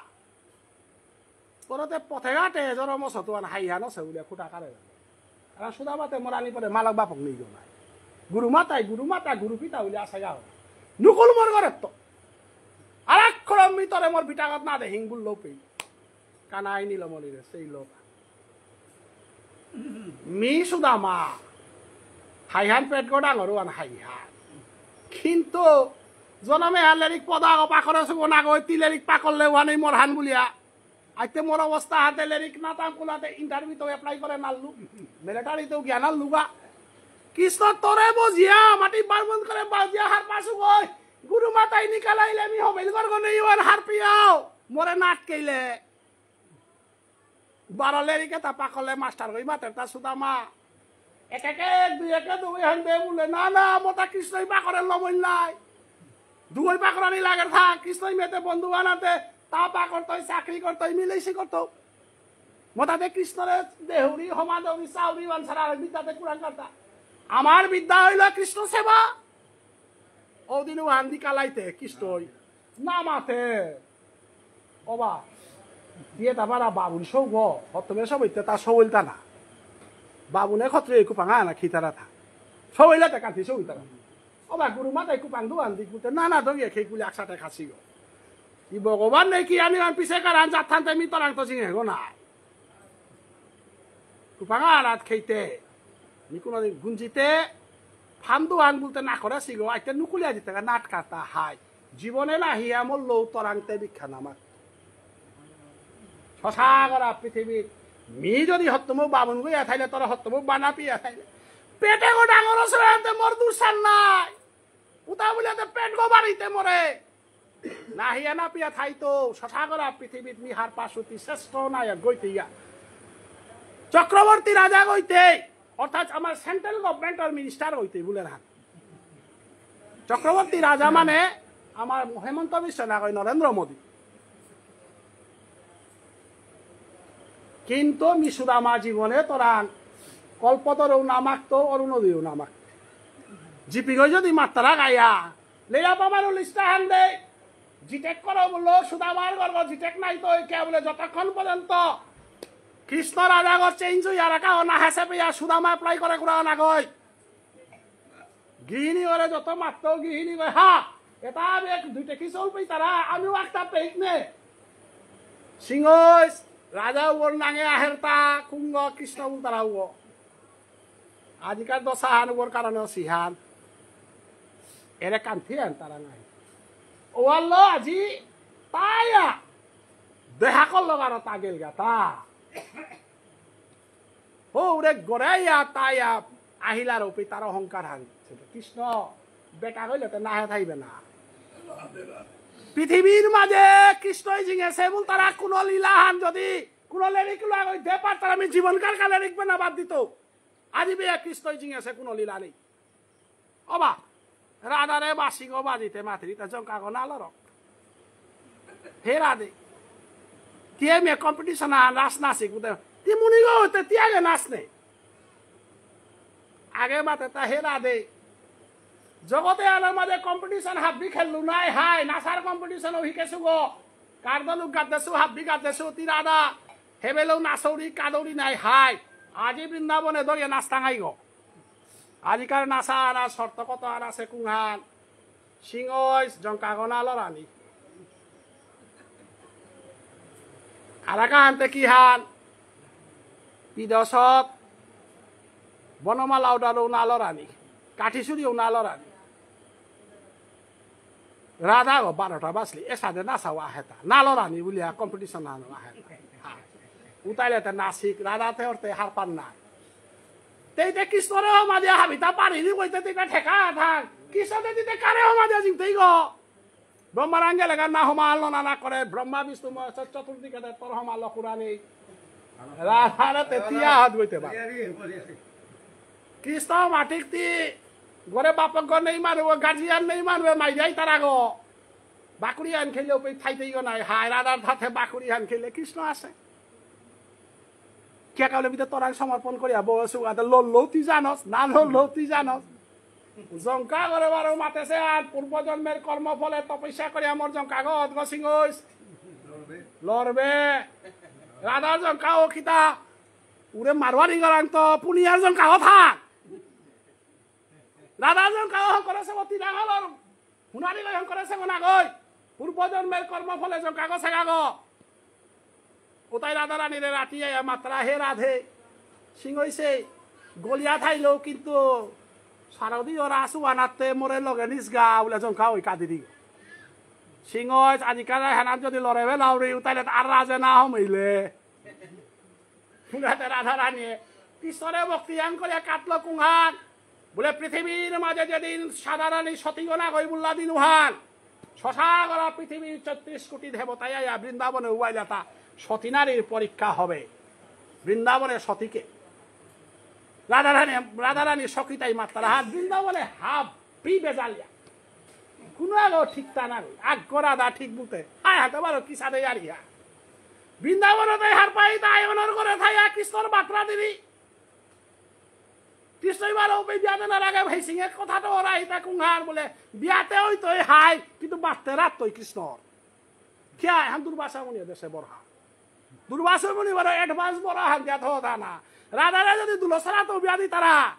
তোরতে পথে ঘাটে জরম সতুয়ান হাইহান আছে বুলিয়া খুটা কারে। আর সুদামাতে মরানি পরে মালক বাপক নেই গো নাই। গুরু মাতাই, গুরু মাতা, গুরু পিতা বুলিয়া আসে গাও। নুকুল মোর ঘরে তো। আর এক খরম মি তোরে মোর বিটাগত না দে হিং বুললো পেই। কানাই নিল মলিরে সেই লোক। মি সুদামা। হাইহান পেট গো ডাঙর ওয়ান হাইহান। কিন্তু জনমে হান লেরিক পদা গো পাকরে সুগো না গো তি লেরিক পাকরলে ওয়ান এই মোর হান বুলিয়া। আইতে মোর অবস্থা হাতে লেরিক না তাম কুলাতে ইন্টারভিউ তো অ্যাপ্লাই করে নাললু। মিলিটারি তো গিয়া নাললু গা। কৃষ্ণ তোরে বজিয়া মাটি বারবন্দ করে বাজিয়া হার পাসু গই। গুরু মাতাই নিকালাইলে মি হবেল গর গনে ইওয়ান হার পিয়াও। মোরে নাট কেইলে। বারো লেরিকে তা পাকলে মাস্টার গই মাতের তা সুদামা। এক এক এক দুই এক দুই হান দে বুলে, "না, না, মোতা কৃষ্ণই পাকরে লবণ নাই। দুই পাকরানি লাগের থাক, কৃষ্ণই মেতে বন্ধু বানাতে, তা পাকরতই, চাকরি করতই, মিলেইসি করতো।" মোতাতে কৃষ্ণরে দেহুরি, হমা দেহুরি, চাউরি, ওয়ান সারা বিদ্যাতে কুরান কাটা। আমার বিদ্যা হইল কৃষ্ণ সেবা। ওদিন ওয়ান দি কালাইতে কৃষ্ণই। না মাতে। ওবা, দিয়ে তারপর বাবুন সৌগ, হতমে সব ইতে তা সৌলতা না। বাবুনে খত্রে কুপাঙা না খিতারা থা। সৌইলা তা কান্তি সৌইতারা। ওবা, গুরু মাতাই কুপাং দুয়ান দি কুতে না না দগিয়ে খেয়ে কুলে একসাথে খাসি গো। ই ভগবান নেই কি আমি আন পিছে কার আন জাত থানতে মি তরাং তো জিঙে গো না। কুপাঙা আনাত খেইতে, মি কোনোদিন গুঞ্জিতে, ফান্দু আন বলতে না করে সিগো, আইতে নুকুলিয়া দিতে গা নাটকাতা হাই। জীবনে না হিয়া মল্ল তরাংতে ভিক্ষা নামাক। সসাগরা পৃথিবী, মি যদি হত্তমু বামুন গইয়া থাইলে, তোরা হত্তমু বানা পিয়া থাইলে। পেটে গো ডাঙর সরাতে মোর দুসান নাই। উতা বুলিয়াতে পেট গো বাড়িতে মরে। নাহিয়া না পিয়া থাইতো, সসাগরা পৃথিবীত মিহার পাশুতি শ্রেষ্ঠ নায়ক গইতেইয়া। চক্রবর্তী রাজা গইতে, অর্থাৎ আমার সেন্ট্রাল গভর্নমেন্টর মিনিস্টার গইতে বুলে রাখা। চক্রবর্তী রাজা মানে আমার হেমন্ত বিশ্ব না কই নরেন্দ্র মোদী। কিন্তু মি সুদামা জীবনে তোরাং কল্পতরু না মাগতো, অরুণোদয়ও না মাগতো। জিপিগই যদি মাত্রা গায়া, লেয়া পামারু লিস্টা হান দে, জিটেক করো বললো, সুদামার গর্ব জিটেক নাই তো, কে বলে যতক্ষণ পর্যন্ত কৃষ্ণ রাজাগ চেঞ্জ হইয়া রাখা না হেসে পেয়া সুদামা অ্যাপ্লাই করে করা না গই। গিহিনী ওরে যত মাত্র গিহিনী কয়, "হা, এটা আমি এক দুইটা কি চলবে তারা, আমিও একটা পেইক নে।" সিংহ রাজা ওর নাঙে আহেরতা, কুঙ্গ কৃষ্ণ বুলতারা ও। আজিকার দশা হান ওর কারণে সিহান। এরে কান্থি আন তারা নাই। ও আল্লাহ, আজি তাইয়া দেহা করলো বারো তা গেলগা তা। ও ওরে গড়াইয়া তাইয়া আহিলার উপি তার অহংকার হান। কৃষ্ণ বেটা কইলে তো না থাইবে না। পৃথিবীর মাঝে কৃষ্ণই জিঙেসে বুলতারা কোনো লীলা হান যদি কোনো লেরিক লাগই দে পারতারা আমি জীবনকার কালে লিখবে না বাদ দিত। আজি বেয়া কৃষ্ণই জিঙেসে কোনো লীলা নেই। অবা, রাধারে বাসিগো বাজিতে মাতিরিতা জঙ্কাগো না লরক। হে রাধে। তিয়ে মে কম্পিটিশন আ নাচ নাচিক বুতে। তি মুনিগো হতে তি আগে নাচ নে। আগে মাতে তা হে রাধে। জগতে আনার মাঝে কম্পিটিশন হাব্বি খেললু নাই হাই, নাচার কম্পিটিশন ও হিকেসু গো। কারদলু গাদেসু হাব্বি গাদেসু তি রাধা। হেবেলেও নাচৌরি কাদৌরি নাই হাই। আজি বৃন্দাবনে দরিয়া নাচ টাঙাই গো। আজিকার নাচা আনা শর্ত কত আনা সে কুংহান। সিংহই জঙ্কাগো না লরানি। আরাকা আনতে কি হান? পিদসত বনমালা উডারও না লরানি। কাঠিসুরিও না লরানি। রাধা গো বারোটা বাজলি, এসাদে নাচাও আহেতা। না লরানি বুলিয়া কম্পিটিশন আনো আহেতা। উতাইলে তে নাচিক, রাধা তে অর্থে হারপান নাই। তেইতে কৃষ্ণরে হমা দিয়া হাবিতা পারিনি কইতে তেইতে ঠেকা থাক। কৃষ্ণতে দিতে কারে হমা দিয়া জিংতেই গো। ব্রহ্মারাঙ্গে লেগা না হমা আলো না না করে, ব্রহ্মা বিষ্ণু মহেশ্বর চতুর্দিকে দে তোর হমা লকুরানি। রাধারে তে তিয়া হাত গইতে পারে। কৃষ্ণ মাটিক তি ঘরে বাপক নেই মানু, গার্জিয়ান নেই মানু, মাইরাই তারা গো। বাকুড়ি আন খেলে ওপে থাইতেই গো নাই। হায়, রাধার সাথে বাকুড়ি আন খেলে কৃষ্ণ আছে। কে কাউলে বিদে তোরাং সমর্পণ করিয়া বসু, আদা লড়লেও তুই জানস, না লড়লেও তুই জানস। জঙ্কা করে বারো মাতেছে আর পূর্বজন্মের কর্মফলে তপস্যা করে আমার জঙ্কা গো, অদ্গ সিংহ লড়বে। রাধার জঙ্কা ও কিতা? উরে মারোয়ারি গরাং তো পুনিয়ার জঙ্কা ও থাক। রাধার জঙ্কা ও হঙকরেসে ও তিরাঙালর হুনারি গই হঙকরেসে ও নাগই। পূর্বজন্মের কর্মফলে জঙ্কা গো সেগা গো। উতাই রাধারানীরে রাতি আয়া মাতরা, "হে রাধে, সিংহইসে গলিয়া থাইলেও কিন্তু শারদীয় রাস ওয়ানাতে মোরে লগে নিসগা," বুলে জঙ্কা ওই কাদিরি। সিংহইস আজিকার হেনাত যদি লড়েবে লাউরি, উতাইলে তো আর রাজে না হমইলে। ফুলাতে রাধারানীয়ে কৃষ্ণরে ভক্তি হান করিয়া কাটলো কুংহান। বুলে পৃথিবীর মাঝে যেদিন সাধারণ সতীগণা গই বুল্লা দিন উহান। সসাগরা পৃথিবীর ছত্রিশ কোটি দেবতায় আয়া বৃন্দাবনে উবাইলাতা সতী নারীর পরীক্ষা হবে। বৃন্দাবনে সতীকে। রাধারানী, রাধারানী সখীতাই মাততারা হাত বৃন্দাবনে হাব পি বেজালিয়া। কোনো আগো ঠিক তা না গই। আগ করা দা ঠিক বুলতে। হায় হাতে বারো কিসাদে ইয়ারিয়া। বৃন্দাবনতে হার পাই তাই অনর করে থাইয়া কৃষ্ণর বাতরা দিবি। কৃষ্ণ এবার ওপে বিয়াতে না লাগে ভাই সিংহে কথা তো ওরা এটা কুংহার বুলে বিয়াতে ওই তো হাই কিন্তু বাততে রাত তো কৃষ্ণর। কিয়া এখন দুর্বাসা মুনি দেশে বরহা। দুর্বাসা মুনি বড় অ্যাডভান্স বড় হান দিয়া তো দানা। রাধারে যদি দুলসরা তো বিয়া দিতারা।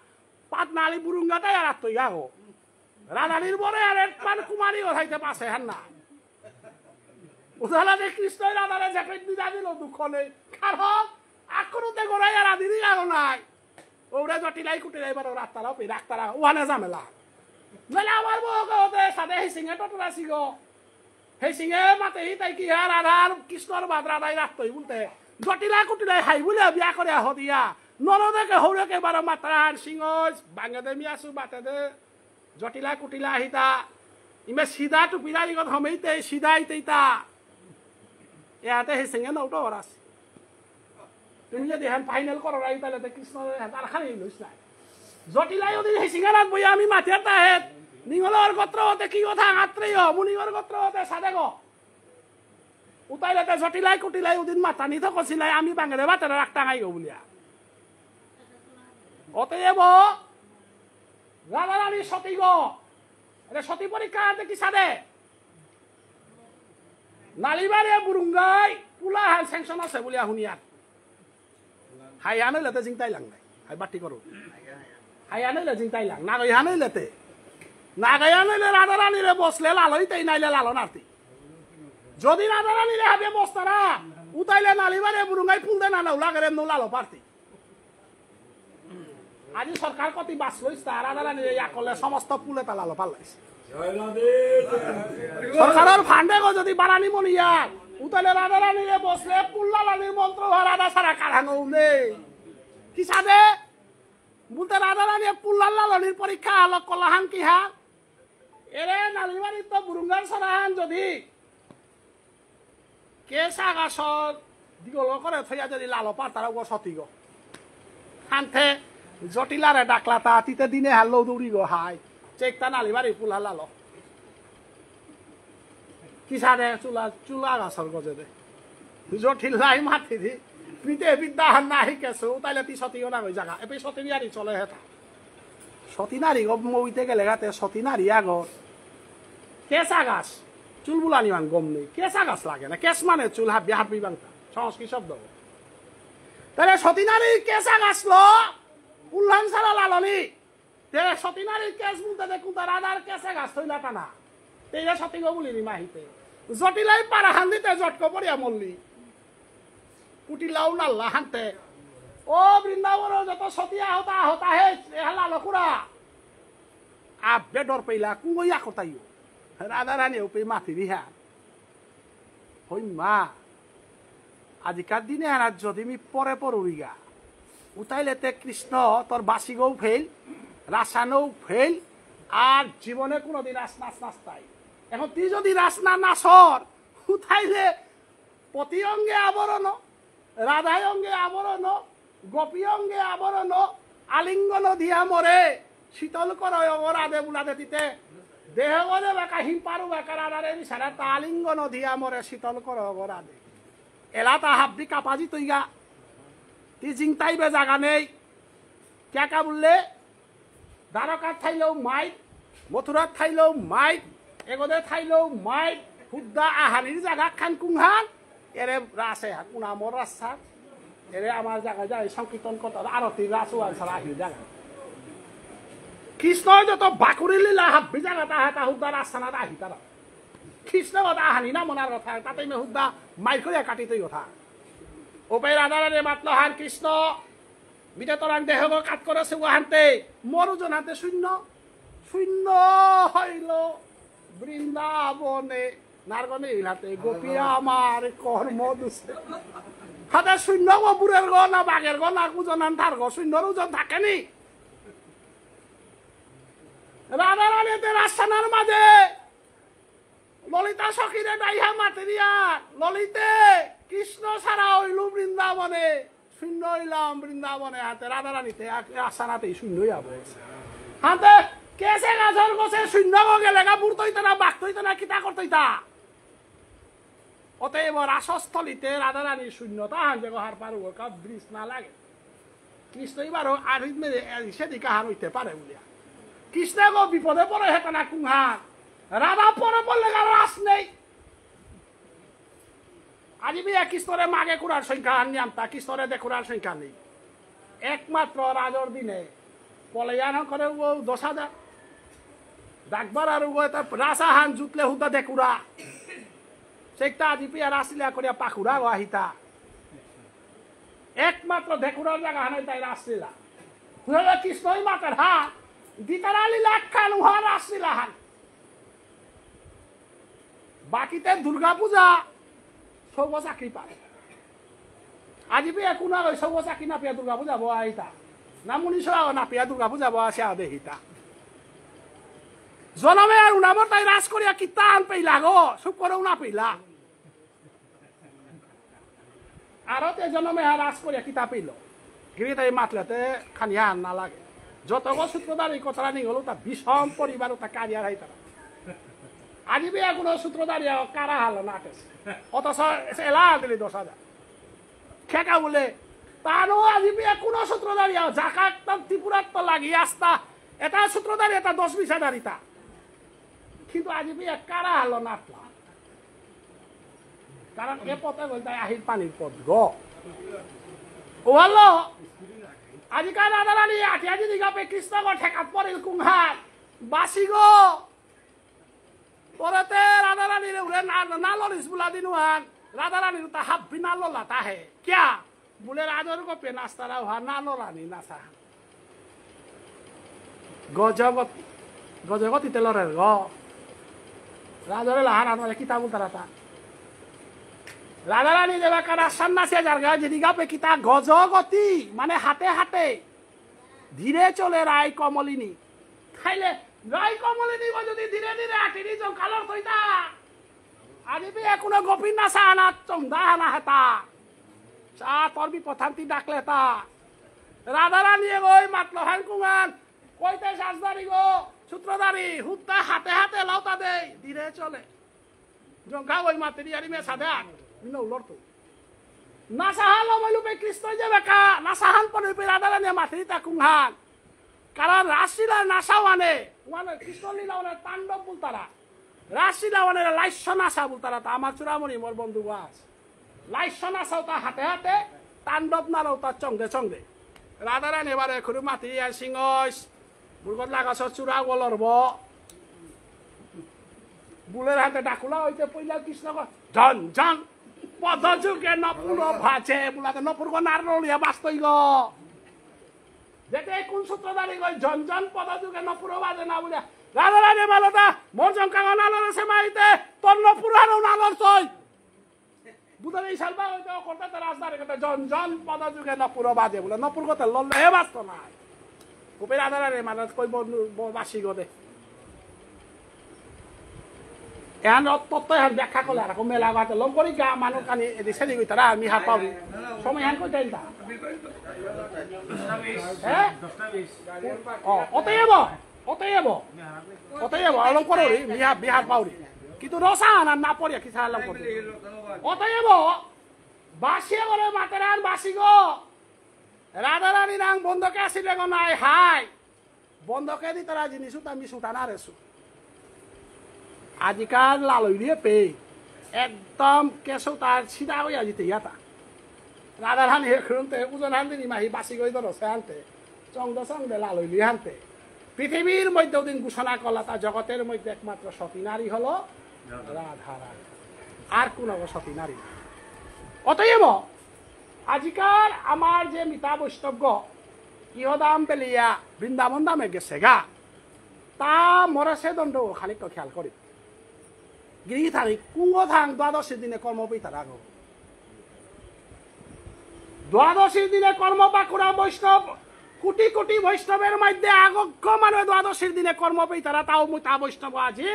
পাত নালি বুরুঙ্গাতে আর তো ইয়াগো। রাধানির বরে আর এক পান কুমারী ও থাইতে পাশে হান না। উদালা যে কৃষ্ণ রাধারে জ্যাকেট দি জানিল দুঃখ নেই। কারণ আকরুতে গোড়াই আর আদিরই আলো নাই। ওরা জটিলাই কুটিলাই বারো রাত্তারা ওপি রাখতারা ওহানে ঝামেলা। নাহলে আমার বউকে ওদের সাথে হেসিংহে টটরা সিগো। হেসিংহে মাতে হি তাই কি হ্যাঁ রাধার কৃষ্ণর বাদ রাধাই রাখতই বলতে। জটিলা কুটিলাই হাই বলে বিয়া করে হদিয়া। ননদেকে হৌরেকে বারো মাত্রা আর সিংহ বাঙে দে মিয়াসু বাতে দে। জটিলা কুটিলা আহিতা। ইমে সিধা টুপিলা লিগত হমেইতে সিধা আইতেইতা। এহাতে হেসিংহে না উঠো ওরাস। তুমি যদি হেন ফাইনাল করো রাই তাহলে তো কৃষ্ণ হেন তার খালি লইস নাই। জটিলাই ওদিন হেসিংহে রাত বই আমি মাতিয়ার তাহেত। নিঙলর গোত্র হতে কি কথা আত্রেয়, মুনিগর গোত্র হতে সাদেগ। উতাইলে তে জটিলাই কুটিলাই উদিন মাতানি তো কছিলাই আমি বাঙেরে বাতেরা রাখতাঙাই গো বুলিয়া। অতএব রাধারানী সতী গো। আরে সতী পরীক্ষা আনতে কি সাদে? নালিবারে বুরুঙ্গাই পুলা হান স্যাংশন আছে বুলিয়া হুনিয়ার। হাই আনইলে তে জিংতাই লাং নাই। হাই বাটি করো। হাই আনইলে জিংতাই লাং। নাগই আনইলে তে। নাগই আনইলে রাধারানীরে বসলে লালই তেই নাইলে লালো নাতি। যদি রাধারানীরে হাবিয়ে বসতারা, উতাইলে নালিবারে বুরুঙ্গাই ফুল দে না না উলাগরে নো লালো পারতি। আজি সরকার কতি বাস লইস তা রাধারানীরে ইয়া করলে সমস্ত ফুলে তা লালো পাল্লাইস। সরকারের ফান্ডে গো যদি বারানি মনিয়া, উতাইলে রাধারানীরে বসলে ফুল লালানির মন্ত্র হওয়া রাধা সারা কারহানো নেই। কি সাদে? বলতে রাধারানী ফুল লালানির পরীক্ষা আলো কলাহান কি হা? এরে নালিবাড়ি তো বুরুঙ্গার সারাহান যদি কেসা গাছ দিগল করে থইয়া যদি লালো পার তারা উগো সতিগ। হানতে জটিলারে ডাকলা তা তিতে দিনে হারলো দৌড়িগ হাই। চেকতা নালিবাড়ি ফুল লালো। কিসারে চুলা, চুলা গাছর গজে দে। জটিলাই মাতি দি। পিতে বিদ্যা হান না হিকেসু, তাইলে তি সতিও না হই জাগা। এপি সতী বিয়ারি চলে হেতা। সতী নারী গো মইতে গেলে গাতে সতী নারী আগর। কেসা গাছ। চুল বুলানি মান গম নেই। কেসা গাছ লাগে না। কেস মানে চুল হাবি হাবি বাংতা। সংস্কৃত শব্দ। তাহলে সতী নারী কেসা গাছ লো। উল্লান সারা লালনি। তে সতী নারীর কেস বুলতে দে কুন্তা রাধার কেসে গাছ থইলা টানা। তে ইয়া সতী গো বুলিনি মাহিতে। জটিলাই পারা হান্দিতে জটকো পড়িয়া মল্লি। কুটিলাও নাল্লা হানতে। ও বৃন্দাবন যত সতী আহতা আহতা হে, এহালা লকুরা। আব্বে ডর পেইলা, কুঙ্গইয়া করতাইও। রাধা রানী উপে মাতি দিহা। হই মা, আজিকার দিনে আর যদি মি পরে পড়ুরিগা, উতাইলে তে কৃষ্ণ তোর বাসিগও ফেল, রাসানও ফেল, আর জীবনে কোনোদিন রাস নাচ নাচতাই। এখন তুই যদি রাস না নাচর, উতাইলে পতি অঙ্গে আবরণ, রাধায় অঙ্গে আবরণ, গোপী অঙ্গে আবরণ, আলিঙ্গন দিয়া মরে, শীতল করো অগরাদে বুলাদে তিতে। দেহ গলে বাকা হিম পারু বাকা রাধারে মি সারা তালিঙ্গ নদিয়া মরে শীতল করো অগরাদে। এলা তা হাব্বি কাপাজি তৈগা। তি জিংতাইবে জাগা নেই। ক্যাকা বুললে? দ্বারকা থাইলেও মাইক, মথুরা থাইলেও মাইক, এগোদে থাইলেও মাইক, হুদ্দা আহানির জাগা খান কুংহান, এরে রাসে হান, উনামর রাসা, এরে আমার জাগা যায় সংকীর্তন করতে হবে, আরতি রাস ওয়ান সারা আহির জাগা। কৃষ্ণ যত বাকুড়ি লীলা হাব্বি জাগা তা হাতা হুদ্দা রাসা না আহি তারা। কৃষ্ণ কথা আহানি না মনার কথা, তাতে মে হুদ্দা মাইক করে কাটিতই কথা। ওপে রাধা রাধে মাতলো হান কৃষ্ণ, মিটে তোরাং দেহগ কাত করে সে হানতে, মোর ওজন হাতে শূন্য। শূন্য হইল বৃন্দাবনে। নারগনে ইলাতে গোপী আমার কর্ম দোষে। হাতে শূন্য গো বুড়ের গো না বাঘের গো না ওজন আন থার গো, শূন্যর ওজন থাকেনি। রাধা রানীতে রাসহানার মাঝে ললিতা সখীরে ডাইহা মাতে দিয়া, ললিতে কৃষ্ণ সারা হইল বৃন্দাবনে। শূন্য হইলাম বৃন্দাবনে, হাতে রাধারানীতে আ-, আসানাতেই শূন্য হইয়া বলছে। হাতে কেসে গাছর গোছে শূন্য গো গেলে গা বুড়তইতা না, বাঘতইতা না, কিতা করতইতা? অতএব রাসস্থলিতে রাধারানীর শূন্যতা হান যে গো হার পারু গো, কা বৃষ না লাগে। কৃষ্ণ এবারও আর মেরে সেদিকে হার হইতে পারে বলিয়া। কৃষ্ণ গো বিপদে পড়ে হেতা না কুংহার। রাধা পরে পড়লে গা রাস নেই। আজি বিয়া কৃষ্ণরে মাগে কুড়ার সংখ্যা নিয়ামতা, কৃষ্ণরে দেখুরার সংখ্যা নেই। একমাত্র রাজর দিনে পলেয়ান করে ও দশ হাজার। ডাকবার আর ও এটা রাসা হান জুতলে হুদা দেখুরা। সেটা আজি পিয়া রাসলীলা করিয়া পাকুরা গো আহিতা। একমাত্র দেখুরার জায়গা হানাই তাই রাসলীলা। হুদা কৃষ্ণই মাতার হা। দিতারা লীলা খান উহা রাসলীলা হান। বাকিতে দুর্গা পূজা সৌগ চাকরি পায়। আজি বি একো না ওই সৌগ চাকরি না পেয়া দুর্গা পূজা বয়া আইতা। না মুনি সৌগ না পেয়া দুর্গা পূজা বয়া আসে আদে হিতা। জনমে আর উনামর তাই রাস করিয়া কিতা আন পেইলা গো, সুখ করেও না পেইলা। আরো তে জনমে আর রাস করিয়া কিতা পেইল। গিরি তাই মাতলেতে খানিয়া আন না লাগে। যতগো সূত্রধারী কতরা নিঙল তা বিষম পরিবার তা কারিয়ার হাইতারা। আজি বি এখনো সূত্রধারী আও কারা হালো নাটেস। অথচ এলা দিলি দশ হাজার। খেকা বলে, তারও আজি বি এখনো সূত্রধারী আও, জাকাত তা ত্রিপুরার তো লাগি আস্তা। এটা সূত্রধারী, এটা দশ বিশ হাজার ইতা। কিন্তু আজি বি এক কারা হালো নাটলা। কারণ এ পথে বলতে আহির পানির পথ গো। ও হলো, আজিকাল রাধারানী আটি আজি দিঘা পে কৃষ্ণ গো ঠেকাত পড়িল কুংহার। বাসি গো। পরেতে রাধারানীর উড়ে না, না লড়িস বুলা দিন ওহান। রাধারানীর তা হাব্বি না লড়লা তাহে। কিয়া? বুলে রাজর গোপে নাস্তারা উহা না লড়ানি নাসা। গজগতি, গজগতি তেলরের গ। রাজরে লাহান আনলে কিতা বুলতারা তা। রাধারানী দেবাকা রাসান নাসে যারগা যদি গাপে কিতা গজগতি, মানে হাতে হাতে। ধীরে চলে রায় কমলিনী। খাইলে রায় কমলিনী বা যদি ধীরে ধীরে আটিনি জঙ্কালর থইতা। আজি বি এখনো গোপী নাসা আনা চন্দা আনা হেতা। চা তোর বি পথান্তি ডাকলে তা। রাধারানী এগোই মাতলো হান কুঙান। কইতে সাজদারি গো, সূত্রধারী, হুত্তা হাতে হাতে লাউতা দেই, ধীরে চলে। জঙ্কা ওই মাতেরি আরি মে সাদে আট, মিনো উলর তো। নাসাহান লমইলু পে কৃষ্ণ যে বেকা, নাসাহান পনে পে রাধারানী মাতেরি তা কুংহান। কারণ রাসলীলা নাসা ওয়ানে, ওয়ানে কৃষ্ণ লীলা ওয়ানে তাণ্ডব বুলতারা। রাসলীলা ওয়ানে লাইস্য নাসা বুলতারা, তা আমার চূড়ামণি মোর বন্ধু গাছ। লাইস্য নাসা ওতা হাতে হাতে, তাণ্ডব নারা ওতা চংদে চংদে। রাধারানী এবারে খুরু মাতি আর সিংহস, বুলগত লাগাস চূড়া ওলরব। বুলের হাতে ডাকুলা হইতে পইলা কৃষ্ণ গ, জন জন পদ যুগে নপুর ভাজে, বুলাতে নপুর গ নার রলিয়া বাস্তই গ। যেতে কোন সূত্রধারী গ, জন জন পদ যুগে নপুর ভাজে না বুলিয়া। রাধারানী মালতা, মোর জঙ্কা নালর সে মাইতে, তোর নপুর হারো নালর সই। বুধরে ইশালবা হইতে করতে তো রাজধানী কথা জন জন পদ যুগে নপুর বাজে বুলে, নপুর কথা লড়লে হে বাঁচত নাই। উপে রাধারানী মানে কই ব-, ব-, বাসি গদে। এহান তত্ত্ব এহান ব্যাখ্যা করলে আর মেলা গাতে লম করি গা মানু কানি এদি সেদি কইতারা আমি হার পাউরি। সময় হান কই দেন তা? হ্যাঁ? ও, অতএব, অতএব, অতএব, অলম করো রে, মিহা, বিহার পাউরি। কিন্তু রসা আনা না পড়িয়া কি সারা লম করি। অতএব, বাসিয়া করে মাতেরান বাসি গো। রাধারানী নাং বন্ধকে আসিলে গো নাই হাই। বন্ধকে দি তারা জিনিস উতা আমি সুটা না রেসু। আজিকার লালইলিয়ে পে। একদম কেসো তার সিধা হইয়া জিতে ইয়াতা। রাধারানী হেখরুনতে, উজন হান দিনি মাহি বাসি গই ধরো সে আনতে। চংদ চংদে লালইলি হানতে। পৃথিবীর মধ্যে ওদিন ঘোষণা করলা তা জগতের মধ্যে একমাত্র সতী নারী হলো রাধারানী। আর কোনো সতী নারী নেই। অতএব আজিকার আমার যে মিতা বৈষ্ণবগ ইহদাম বেলিয়া বৃন্দাবন দামে গেছে গা, তা মরে সে দণ্ড খানিক খেয়াল করি। গিরি থানি কুঙ্গ থাং দ্বাদশীর দিনে কর্ম পেইতারা গো। দ্বাদশীর দিনে কর্ম পাকুরা বৈষ্ণব, কোটি কোটি বৈষ্ণবের মধ্যে আগক্ষ মানে দ্বাদশীর দিনে কর্ম পেইতারা তাও মুই তা বৈষ্ণব আজি।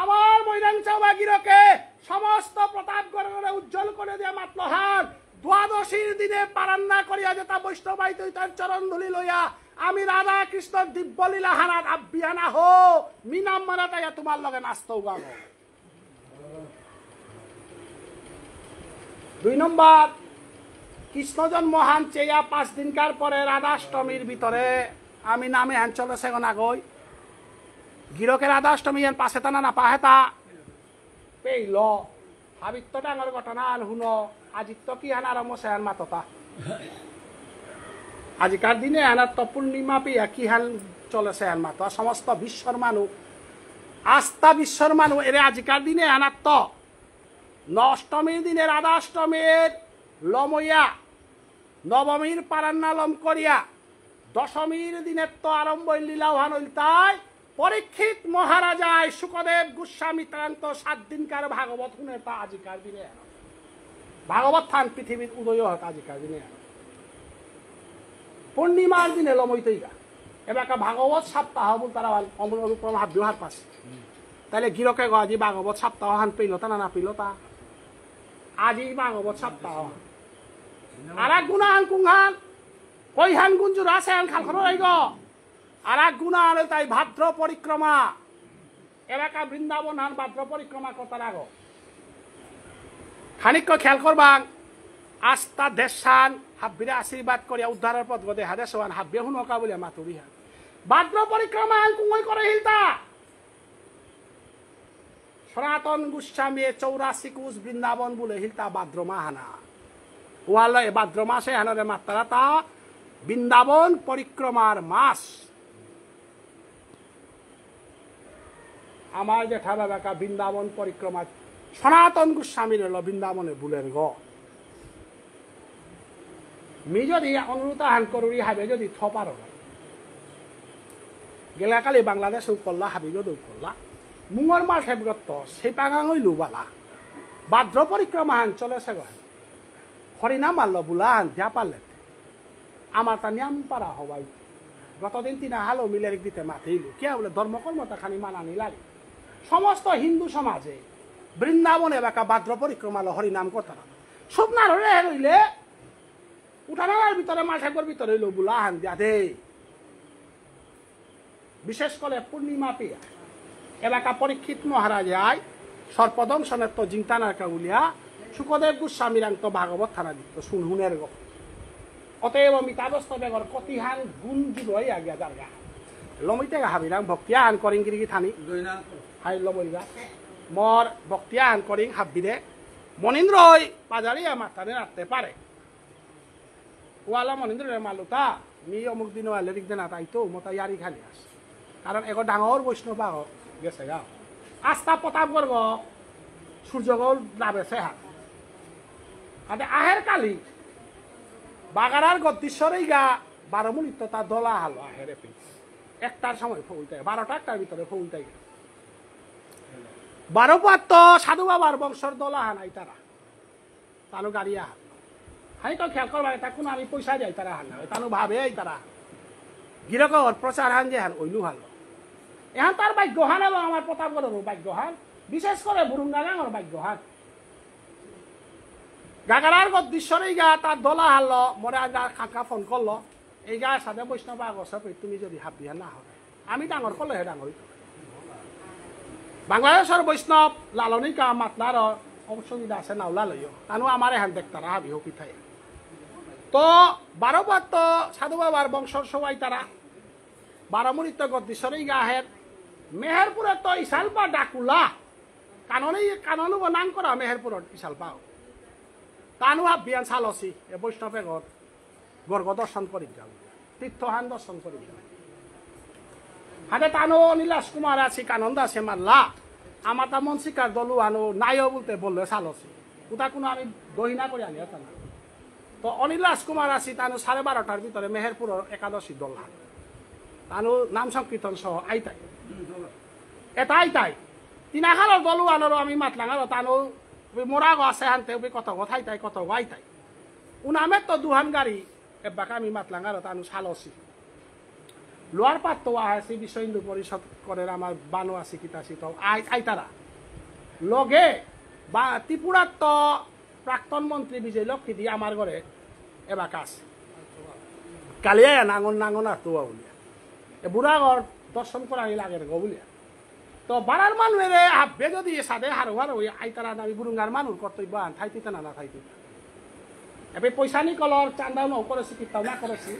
আমার মৈরাং চাওয়া গিরকে সমস্ত প্রতাপগড়রে উজ্জ্বল করে দিয়া মাতলহান। দ্বাদশীর দিনে পারান্না করিয়া যেতা বৈষ্ণবাই তুই তার চরণ ধুলি লইয়া আমি রাধা কৃষ্ণর দিব্য লীলা হানাত আব্বিয়ানা হো মিনাম মারা তাইয়া তোমার লগে নাচতৌ গাবো। দুই নম্বর, কৃষ্ণ জন্ম হান চেয়া পাঁচ দিনকার পরে রাধাষ্টমীর ভিতরে আমি নামে হান চলে সেগন আগই। গিরকে রাধাষ্টমী হান পাশে তানা না পাহেতা পেইল। হাবিত্ত ডাঙর ঘটনা আন হুনো, আজিত্ত কি হান আরম্ভ সে হান মাততা। আজিকার দিনে হানার তো পূর্ণিমা পেয়া কি হান চলেছে হান মাততা। সমস্ত বিশ্বর মানু, আস্তা বিশ্বর মানু এরে আজিকার দিনে হানার তো অষ্টমীর দিনে রাধাষ্টমীর লমইয়া, নবমীর পারান্না লম করিয়া, দশমীর দিনের তো আরম্ভ লীলা ওহান ইলতাই পরীক্ষিত মহারাজায় শুকদেব গোস্বামী তারান্ত সাত দিনকার ভাগবত হুনে তা আজিকার দিনে। ভাগবত থান পৃথিবীর উদয় হয় আজিকার দিনে। পূর্ণিমার দিনে লমইতেইগা। এবাকা ভাগবত সপ্তাহ বলতারা অমল অনুপম হাত দুহার পাশে। তাহলে গিরকে গো আজি ভাগবত সপ্তাহ হান পেইল তা না না পেইল তা? আজি ভাগবত সপ্তাহ। আর এক গুণাহান কুংহান, কইহান গুঞ্জুর আছে হান খাল খরো রাইগ। আর এক গুণাহান তাই ভাদ্র পরিক্রমা। এলাকা বৃন্দাবন হান ভাদ্র পরিক্রমা করতারা গো। খানিক খেয়াল করবাং, আস্তা দেশান হাব্বিরে আশীর্বাদ করিয়া উদ্ধারের পথ গদে হাদে সোয়ান হাব্বে হুনকা বলিয়া মাতুরি হান। ভাদ্র পরিক্রমা হান কুঙ্গই করে হিলতা। সনাতন গোস্বামী চৌরাশি কোষ বৃন্দাবন বলে হিলতা ভাদ্র মাহানা। ওয়ালে ভাদ্র মাসে হানরে মাত্রা তা বৃন্দাবন পরিক্রমার মাস। আমার জেঠা বাবাকা বৃন্দাবন পরিক্রমা সনাতন গোস্বামীর হলো বৃন্দাবনে বুলের গ। মি যদি অনুরোধ আহান করুরি হাবে যদি থপার গেলাকালি বাংলাদেশ উকল্লা হাবি গদ উকল্লা মুঙর মাল ঠেপগত সেই পাঙাঙই লুবালা ভাদ্র পরিক্রমা হান চলেছে গো। হরিনাম আল্ল বুলা হান দিয়া পারলে আমার তা নিয়াম পারা হবাই। গতদিন তিনা হালো মিলেরিক দিতে মাতেইল। কিয়া বুলে ধর্মকর্ম তা খানি মানানি লাগে। সমস্ত হিন্দু সমাজে বৃন্দাবনে বাকা ভাদ্র পরিক্রমালো হরিনাম করতারা। সব না রইলে রইলে উঠানার ভিতরে মালঠেপর ভিতরে লো বুলা হান দিয়া দে। বিশেষ করে পূর্ণিমা পিয়া এলাকা পরীক্ষিত মহারাজে আয় সর্পদংশনের তো জিংতানার কাউলিয়া শুকদেব গোস্বামীরাং তো ভাগবত থানা দিত শুনহুনের গো। অতএব মিতাবস্থ বেগর কতিহান গুণ দিবই আগিয়া দারগা। লমিতে হাবিরাং ভক্তি আহান করিং গিরিগি থানি। হাই লমইগা। মর ভক্তি আহান করিং হাব্বিরে। মনীন্দ্রই পাজারিয়া মাতানে রাখতে পারে। ওয়ালা মনীন্দ্ররে মালুতা, মি অমুক দিন ওয়ালে রিক দেনা তাই তো, মতা ইয়ারি খালি আস। কারণ এগো ডাঙর বৈষ্ণব আগ গেছে গা। আস্তা প্রতাপগড় গো, সূর্যগড় লাভেছে হা। আদে আহের কালি, বাগারার গদ্দীশ্বরই গা, বারো মিনিট তো তা দলা হালো আহের এপি। একটার সময় ফোন তাই, বারোটা একটার ভিতরে ফোন তাই। বারো পাত তো সাধু বাবার বংশর দলা হানাই তারা। তানু গাড়ি আহান। হাই তো খেয়াল করবা, এটা কোনো আমি পয়সা যাই তারা হান না, তানু ভাবে এই তারা। গিরকর প্রচার হান যে হান, ওইলু হান। এহান তার ভাগ্য হান এবং আমার প্রতাপগড়েরও ভাগ্য হান। বিশেষ করে বুরুঙ্গা গাঙর ভাগ্যহান। গাগারার গদ্দীশ্বর ইগা তার দলা হারলো, মোরে আজ কাকা ফোন করলো, এইগা সাদে বৈষ্ণব আগসে কই, তুমি যদি হাবিয়া না হবে, আমি ডাঙর করলে হে ডাঙর হইতো। বাংলাদেশর বৈষ্ণব লালনিকা মাতলার অসুবিধা আছে, নাও লালইও। তানু আমার এহান দেখতারা হাবি হপি থাই। তো বারো পাত তো সাধু বাবার বংশর সবাই তারা বারো মুড়িত গদ্দীশ্বর ইগা আহের। মেহেরপুরে তো ইসালপা ডাকুলা। কাননে, কাননে নাম করা মেহেরপুরর ইসালপাও। তানু হাবিয়ান সালসি, এ বৈষ্ণবে গর, গর্গ দর্শন করি যাও। তীর্থহান দর্শন করি যাও। হাতে তানু অনিল রাজকুমার আছে, কানন্দ আছে মাল্লা। আমার তা মনসিকার দলু আনো নাইও বলতে বললে সালসি। উতা কোনো আমি দহিনা করে আনি, এটা না। তো অনিল রাজকুমার আছি, তানু সাড়ে বারোটার ভিতরে মেহেরপুরর একাদশী দল হান। তানু নাম সংকীর্তন সহ আইতাই। এটা আইতাই। তিনাখালর দলু আনরও আমি মাতলাঙারও তানু ওই মোরাগো আছে হানতে ওই কত গো থাইতাই, কত গো আইতাই। উনামে তো দুহান গাড়ি এবাকা আমি মাতলাঙারও তানু সালসি। লোয়ার পাত্ত আহেসি বিশ্ব হিন্দু পরিষদ করে আমার বানো আছি কিতা আছি তো আই-, আইতারা। লগে বা ত্রিপুরার তো প্রাক্তন মন্ত্রী বিজয় লক্ষ্মী দি আমার ঘরে এবাকা আছে। কালিয়া নাঙন নাঙন আর তো বুলিয়া। এ বুড়া ঘর দর্শন করানি লাগে গো বুলিয়া। তো বারার মানু এরে হাব্বে যদি এসাদে হারো হারো হয়ে আইতারা আমি বুরুঙ্গার মানুর কর্তব্য আন থাইতে না না থাইতে। এবে পয়সা নি কলর চান্দা ন করেছি, কিতাও না করেছি।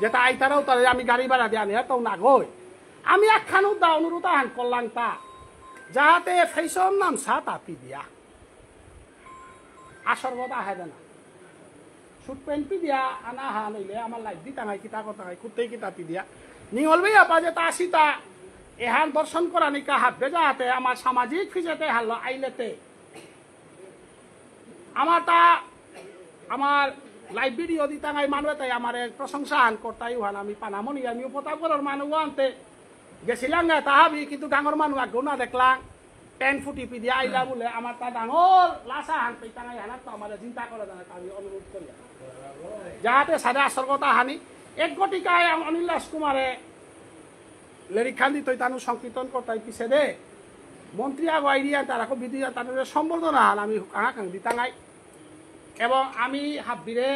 যেটা আইতারাও তারে আমি গাড়ি ভাড়া দিয়ে আনি, তাও না গই। আমি একখান উদ্দা অনুরোধ আহান করলাম তা, যাহাতে ফেসন নাম সাতা পিদিয়া। আসর কথা আহে না। সুট প্যান্ট পিদিয়া আনা হা লইলে আমার লাইফ দি টাঙাই কিতা কথা হয়, কুত্তেই কিতা পিদিয়া। নিঙল বেয়া পাজে তা আসি তা, এহান দর্শন করা নিকা হাব্বে যাহাতে আমার সামাজিক ফিজেতে হারলো আইলেতে। আমার তা, আমার লাইভ ভিডিও দি টাঙাই মানুয়ে তাই আমার এক প্রশংসা হান করতাই উহান আমি পানামনি আমি উপতাপ করার মানু আনতে গেছিলাম না তাহাবি কিন্তু গাঙর মানু আগেও না দেখলাম। প্যান্ট ফুটি পিদিয়া আইলা বুলে আমার তা ডাঙর লাসা হান পেইতাঙাই হানাত তো আমার চিন্তা করে জানা আমি অনুরোধ করি। যাহাতে সাদে আসল কথা হানি এক গটিকায় আম-, অনিল রাজকুমারে লেরিক খান দিতই তানু সংকীর্তন করতাই পিছে দে। মন্ত্রী আগো আইরিয়া তারাকো বিধি তানুরে সম্বর্ধনা হান আমি কাঙা কাং দিতাঙাই। এবং আমি হাব্বিরে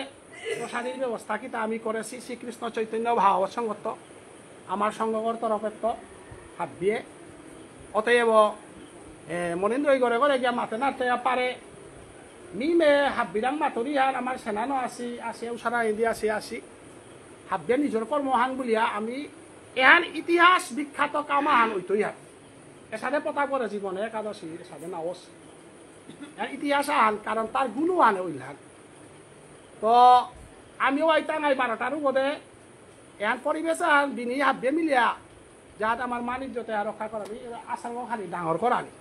প্রসাদীর ব্যবস্থা কিতা আমি করেছি শ্রীকৃষ্ণ চৈতন্য ভাগবত সংঘত, আমার সংঘর তরফেত্ত হাব্বিয়ে। অতএব, এ, মনীন্দ্র এই ঘরে ঘরে গিয়া মাতে নাতে পারে। মি মে হাব্বিরাং মাতুরি হান আমার সেনানো আসি, আসি, উসারা ইন্দি আসি, আসি। হাব্বিয়ে নিজর কর্মহান বুলিয়া আমি এহান ইতিহাস বিখ্যাত কামাহান ওইতই হান। এসাদে পতা করে জীবনে একাদশী, এসাদে নাওস। এর ইতিহাস আহান, কারণ তার গুণ আহান ওইলান। তো আমিও আইতাঙাই বারোটার উপরে, এহান পরিবেশ আহান দিনই হাব্বে মিলিয়া, যাহাতে আমার মানিক যতে আর রক্ষা করানি, এরা আসার খালি ডাঙর করানি।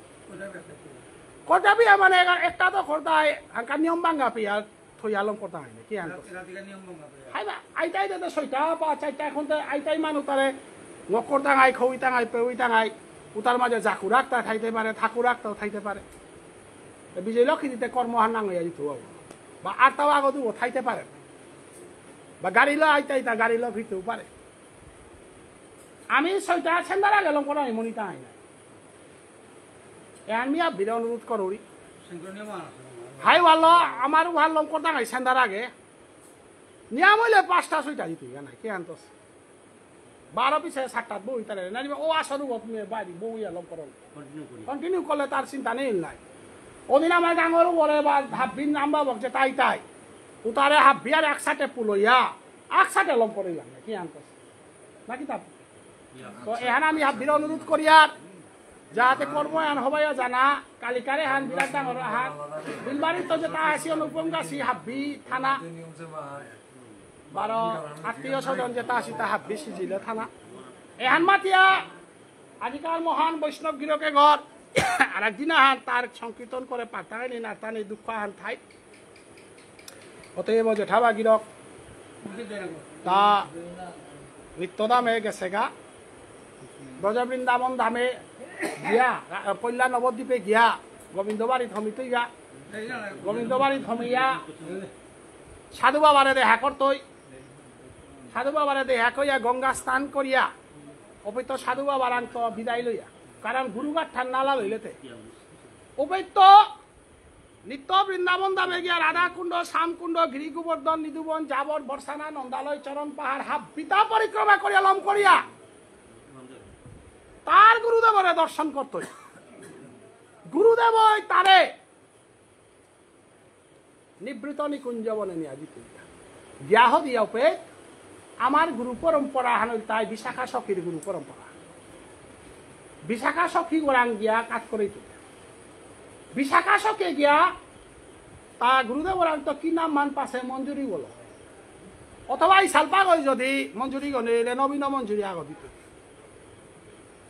কর্তাবি মানে এরা একটা তো কর্তায়, হাঙ্কা নিয়ম ভাঙ্গা পিয়া, থইয়া লম করতাম আইনে, কি আনতো? রাতিকা নিয়ম ভঙ্গা করে। হাই না, আইতাই দে তো ছয়টা বা চারটা এখন তো আইতাই মানু তারে, নকর টাঙাই, খই টাঙাই, পেউই টাঙাই, উতার মাঝে জাকু রাখতা থাইতে পারে, ঠাকুর রাখতাও থাইতে পারে। তো বিজয় লক্ষ্মী দিতে কর্ম হার নাঙ হইয়া দিত বাবু। বা আটটাও আগত থাইতে পারে। বা গাড়ি লো আইতা আইতা গাড়ি লো ফিরতেও পারে। আমি ছয়টা সেন্দার আগে লম করে আমি মনিতা আই না। এ আমি আবিরে অনুরোধ করুরি। হাই ভালো, আমার ভালো লম করে টাঙাই সেন্দার আগে। নিয়াম হইলে পাঁচটা ছয়টা দিতে না, কি আনতস? বারো পিছে সাতটা বই তাহলে না, ও আসর উগত নিয়ে বাড়ি বই আলম করো। কন্টিনিউ করি। কন্টিনিউ করলে তার চিন্তা নেই নাই। ওদিন আমার গাঙর উপরে বা হাব্বির নাম বাবক যে তাই তাই। উতারে হাব্বি আর একসাথে পুলইয়া, একসাথে লম করে লাগে, কি আনতো? নাকি তা? তো এহান আমি হাব্বির অনুরোধ করি আর যাহাতে কর্ম এহান হবাইয়া জানা, কালিকারে হান বিরাট ডাঙর হান। বিলবাড়িত তো যেটা আসি অনুপম গাছি হাব্বি থানা। বারো আত্মীয় স্বজন যেটা আসি তা হাব্বি সিজিলে থানা। এহান মাতিয়া আজিকার মহান বৈষ্ণব গিরকে ঘর আর একদিন আহান তার সংকীর্তন করে পাতানি নাতানি দুঃখ আহান থাই। অতএব জেঠাবা গিরক তা নিত্যধামে গেছেগা। ব্রজ বৃন্দাবন ধামে গিয়া, রা-, পল্লা নবদ্বীপে গিয়া, গোবিন্দ বাড়ি থমিতই গা। গোবিন্দ বাড়ি থমিয়া সাধু বাবারে দেখা করতই। সাধু বাবারে দেখা কইয়া গঙ্গা স্নান করিয়া, অপিত সাধু বাবার আন্ত বিদায় লইয়া। কারণ গুরুগার ঠান্ডা লইলেতে। উপেত্য নিত্য বৃন্দাবন ধামে গিয়া রাধাকুণ্ড, শ্যামকুণ্ড, গিরি গোবর্ধন, নিধুবন, জাবর, বর্ষানা, নন্দালয়, চরণ পাহাড়, হাব্বিতা পরিক্রমা করিয়া লম করিয়া তার গুরুদেবরে দর্শন করতই। গুরুদেবই তারে নিভৃত নিকুঞ্জ বনে নিয়া যিতই। গিয়া হদিয়া উপে আমার গুরু পরম্পরা হান ইলতাই বিশাখা সখীর গুরু পরম্পরা। বিশাখা সখী গরাং গিয়া কাজ করে তো। বিশাখা সখী গিয়া তা গুরুদেব গরাং তো কি নাম মান পাশে মঞ্জুরি বলো। অথবা এই সালপাগই যদি মঞ্জুরি গনে এলে নবীন মঞ্জুরি আগ দিত।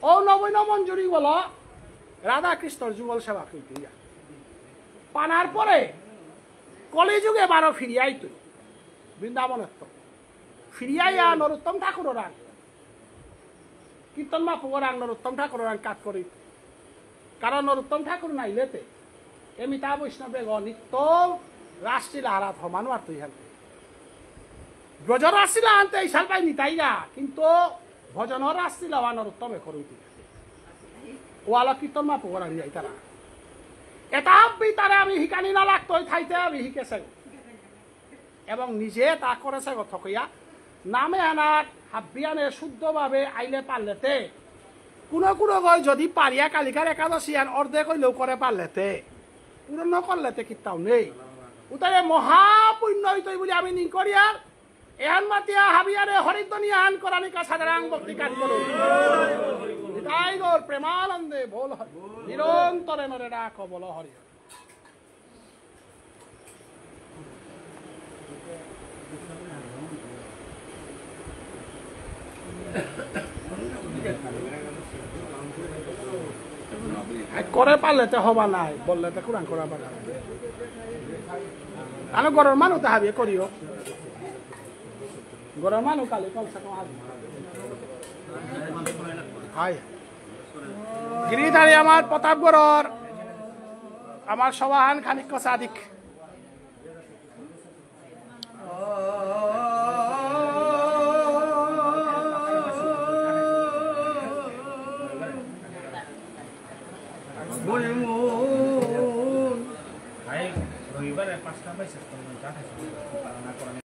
ও নবীন মঞ্জুরি বলো রাধাকৃষ্ণর যুগল সেবা করতে গিয়া। পানার পরে কলিযুগে বারো ফিরিয়া আইতই বৃন্দাবনেত্ত। ফিরিয়া আইয়া নরোত্তম ঠাকুররাং, কীর্তন মাপুগরাং নরোত্তম ঠাকুররাং কাজ করি। কারণ নরোত্তম ঠাকুর নাইলেতে এমিতা বৈষ্ণবে গ নিত্য রাসলীলা হারাত হমানো আর তুই হানতে। ব্রজ রাসলীলা আনতে এই সালপাই নিতাইগা, কিন্তু ভজন রাসলীলা ওয়া নরোত্তমে করুইতে। ওয়ালা কীর্তন মাপুগরাং যাইতারা। এটা হাব্বি তারে আমি হিকানি না লাগতই থাইতে আমি হিকেছে। এবং নিজে তা করেছে গথকইয়া। নামে আনার হাব্বিয়ানে শুদ্ধভাবে আইলে পারলেতে। কোনো কোনো গই যদি পারিয়া কালিকার একাদশী আন অর্ধেক হইলেও করে পারলেতে। পূরণ করলেতে কিত্তাও নেই। উতারে মহাপুণ্য হইতই বলে আমি নিং করিয়ার। এহান মাতিয়া হাবিয়ারে হরিধ্বনি আহান করানিকা সাধারণ ভক্তি কাজ করুন। নিতাই গৌর প্রেমানন্দে বল হরি। নিরন্তরে নরে ডাক বল হরি। করে পারলে তো হবা নাই, বললে তো কুরান করা পারা। আনো গরর মানু তো হাবিয়ে করিও। গরর মানু কালি কম সে কম হাবি। হাই। গিরিধারী আমার প্রতাপগড়র আমার সভাহান খানিক সাদিক। রবিবারে পাঁচটা পাইছে।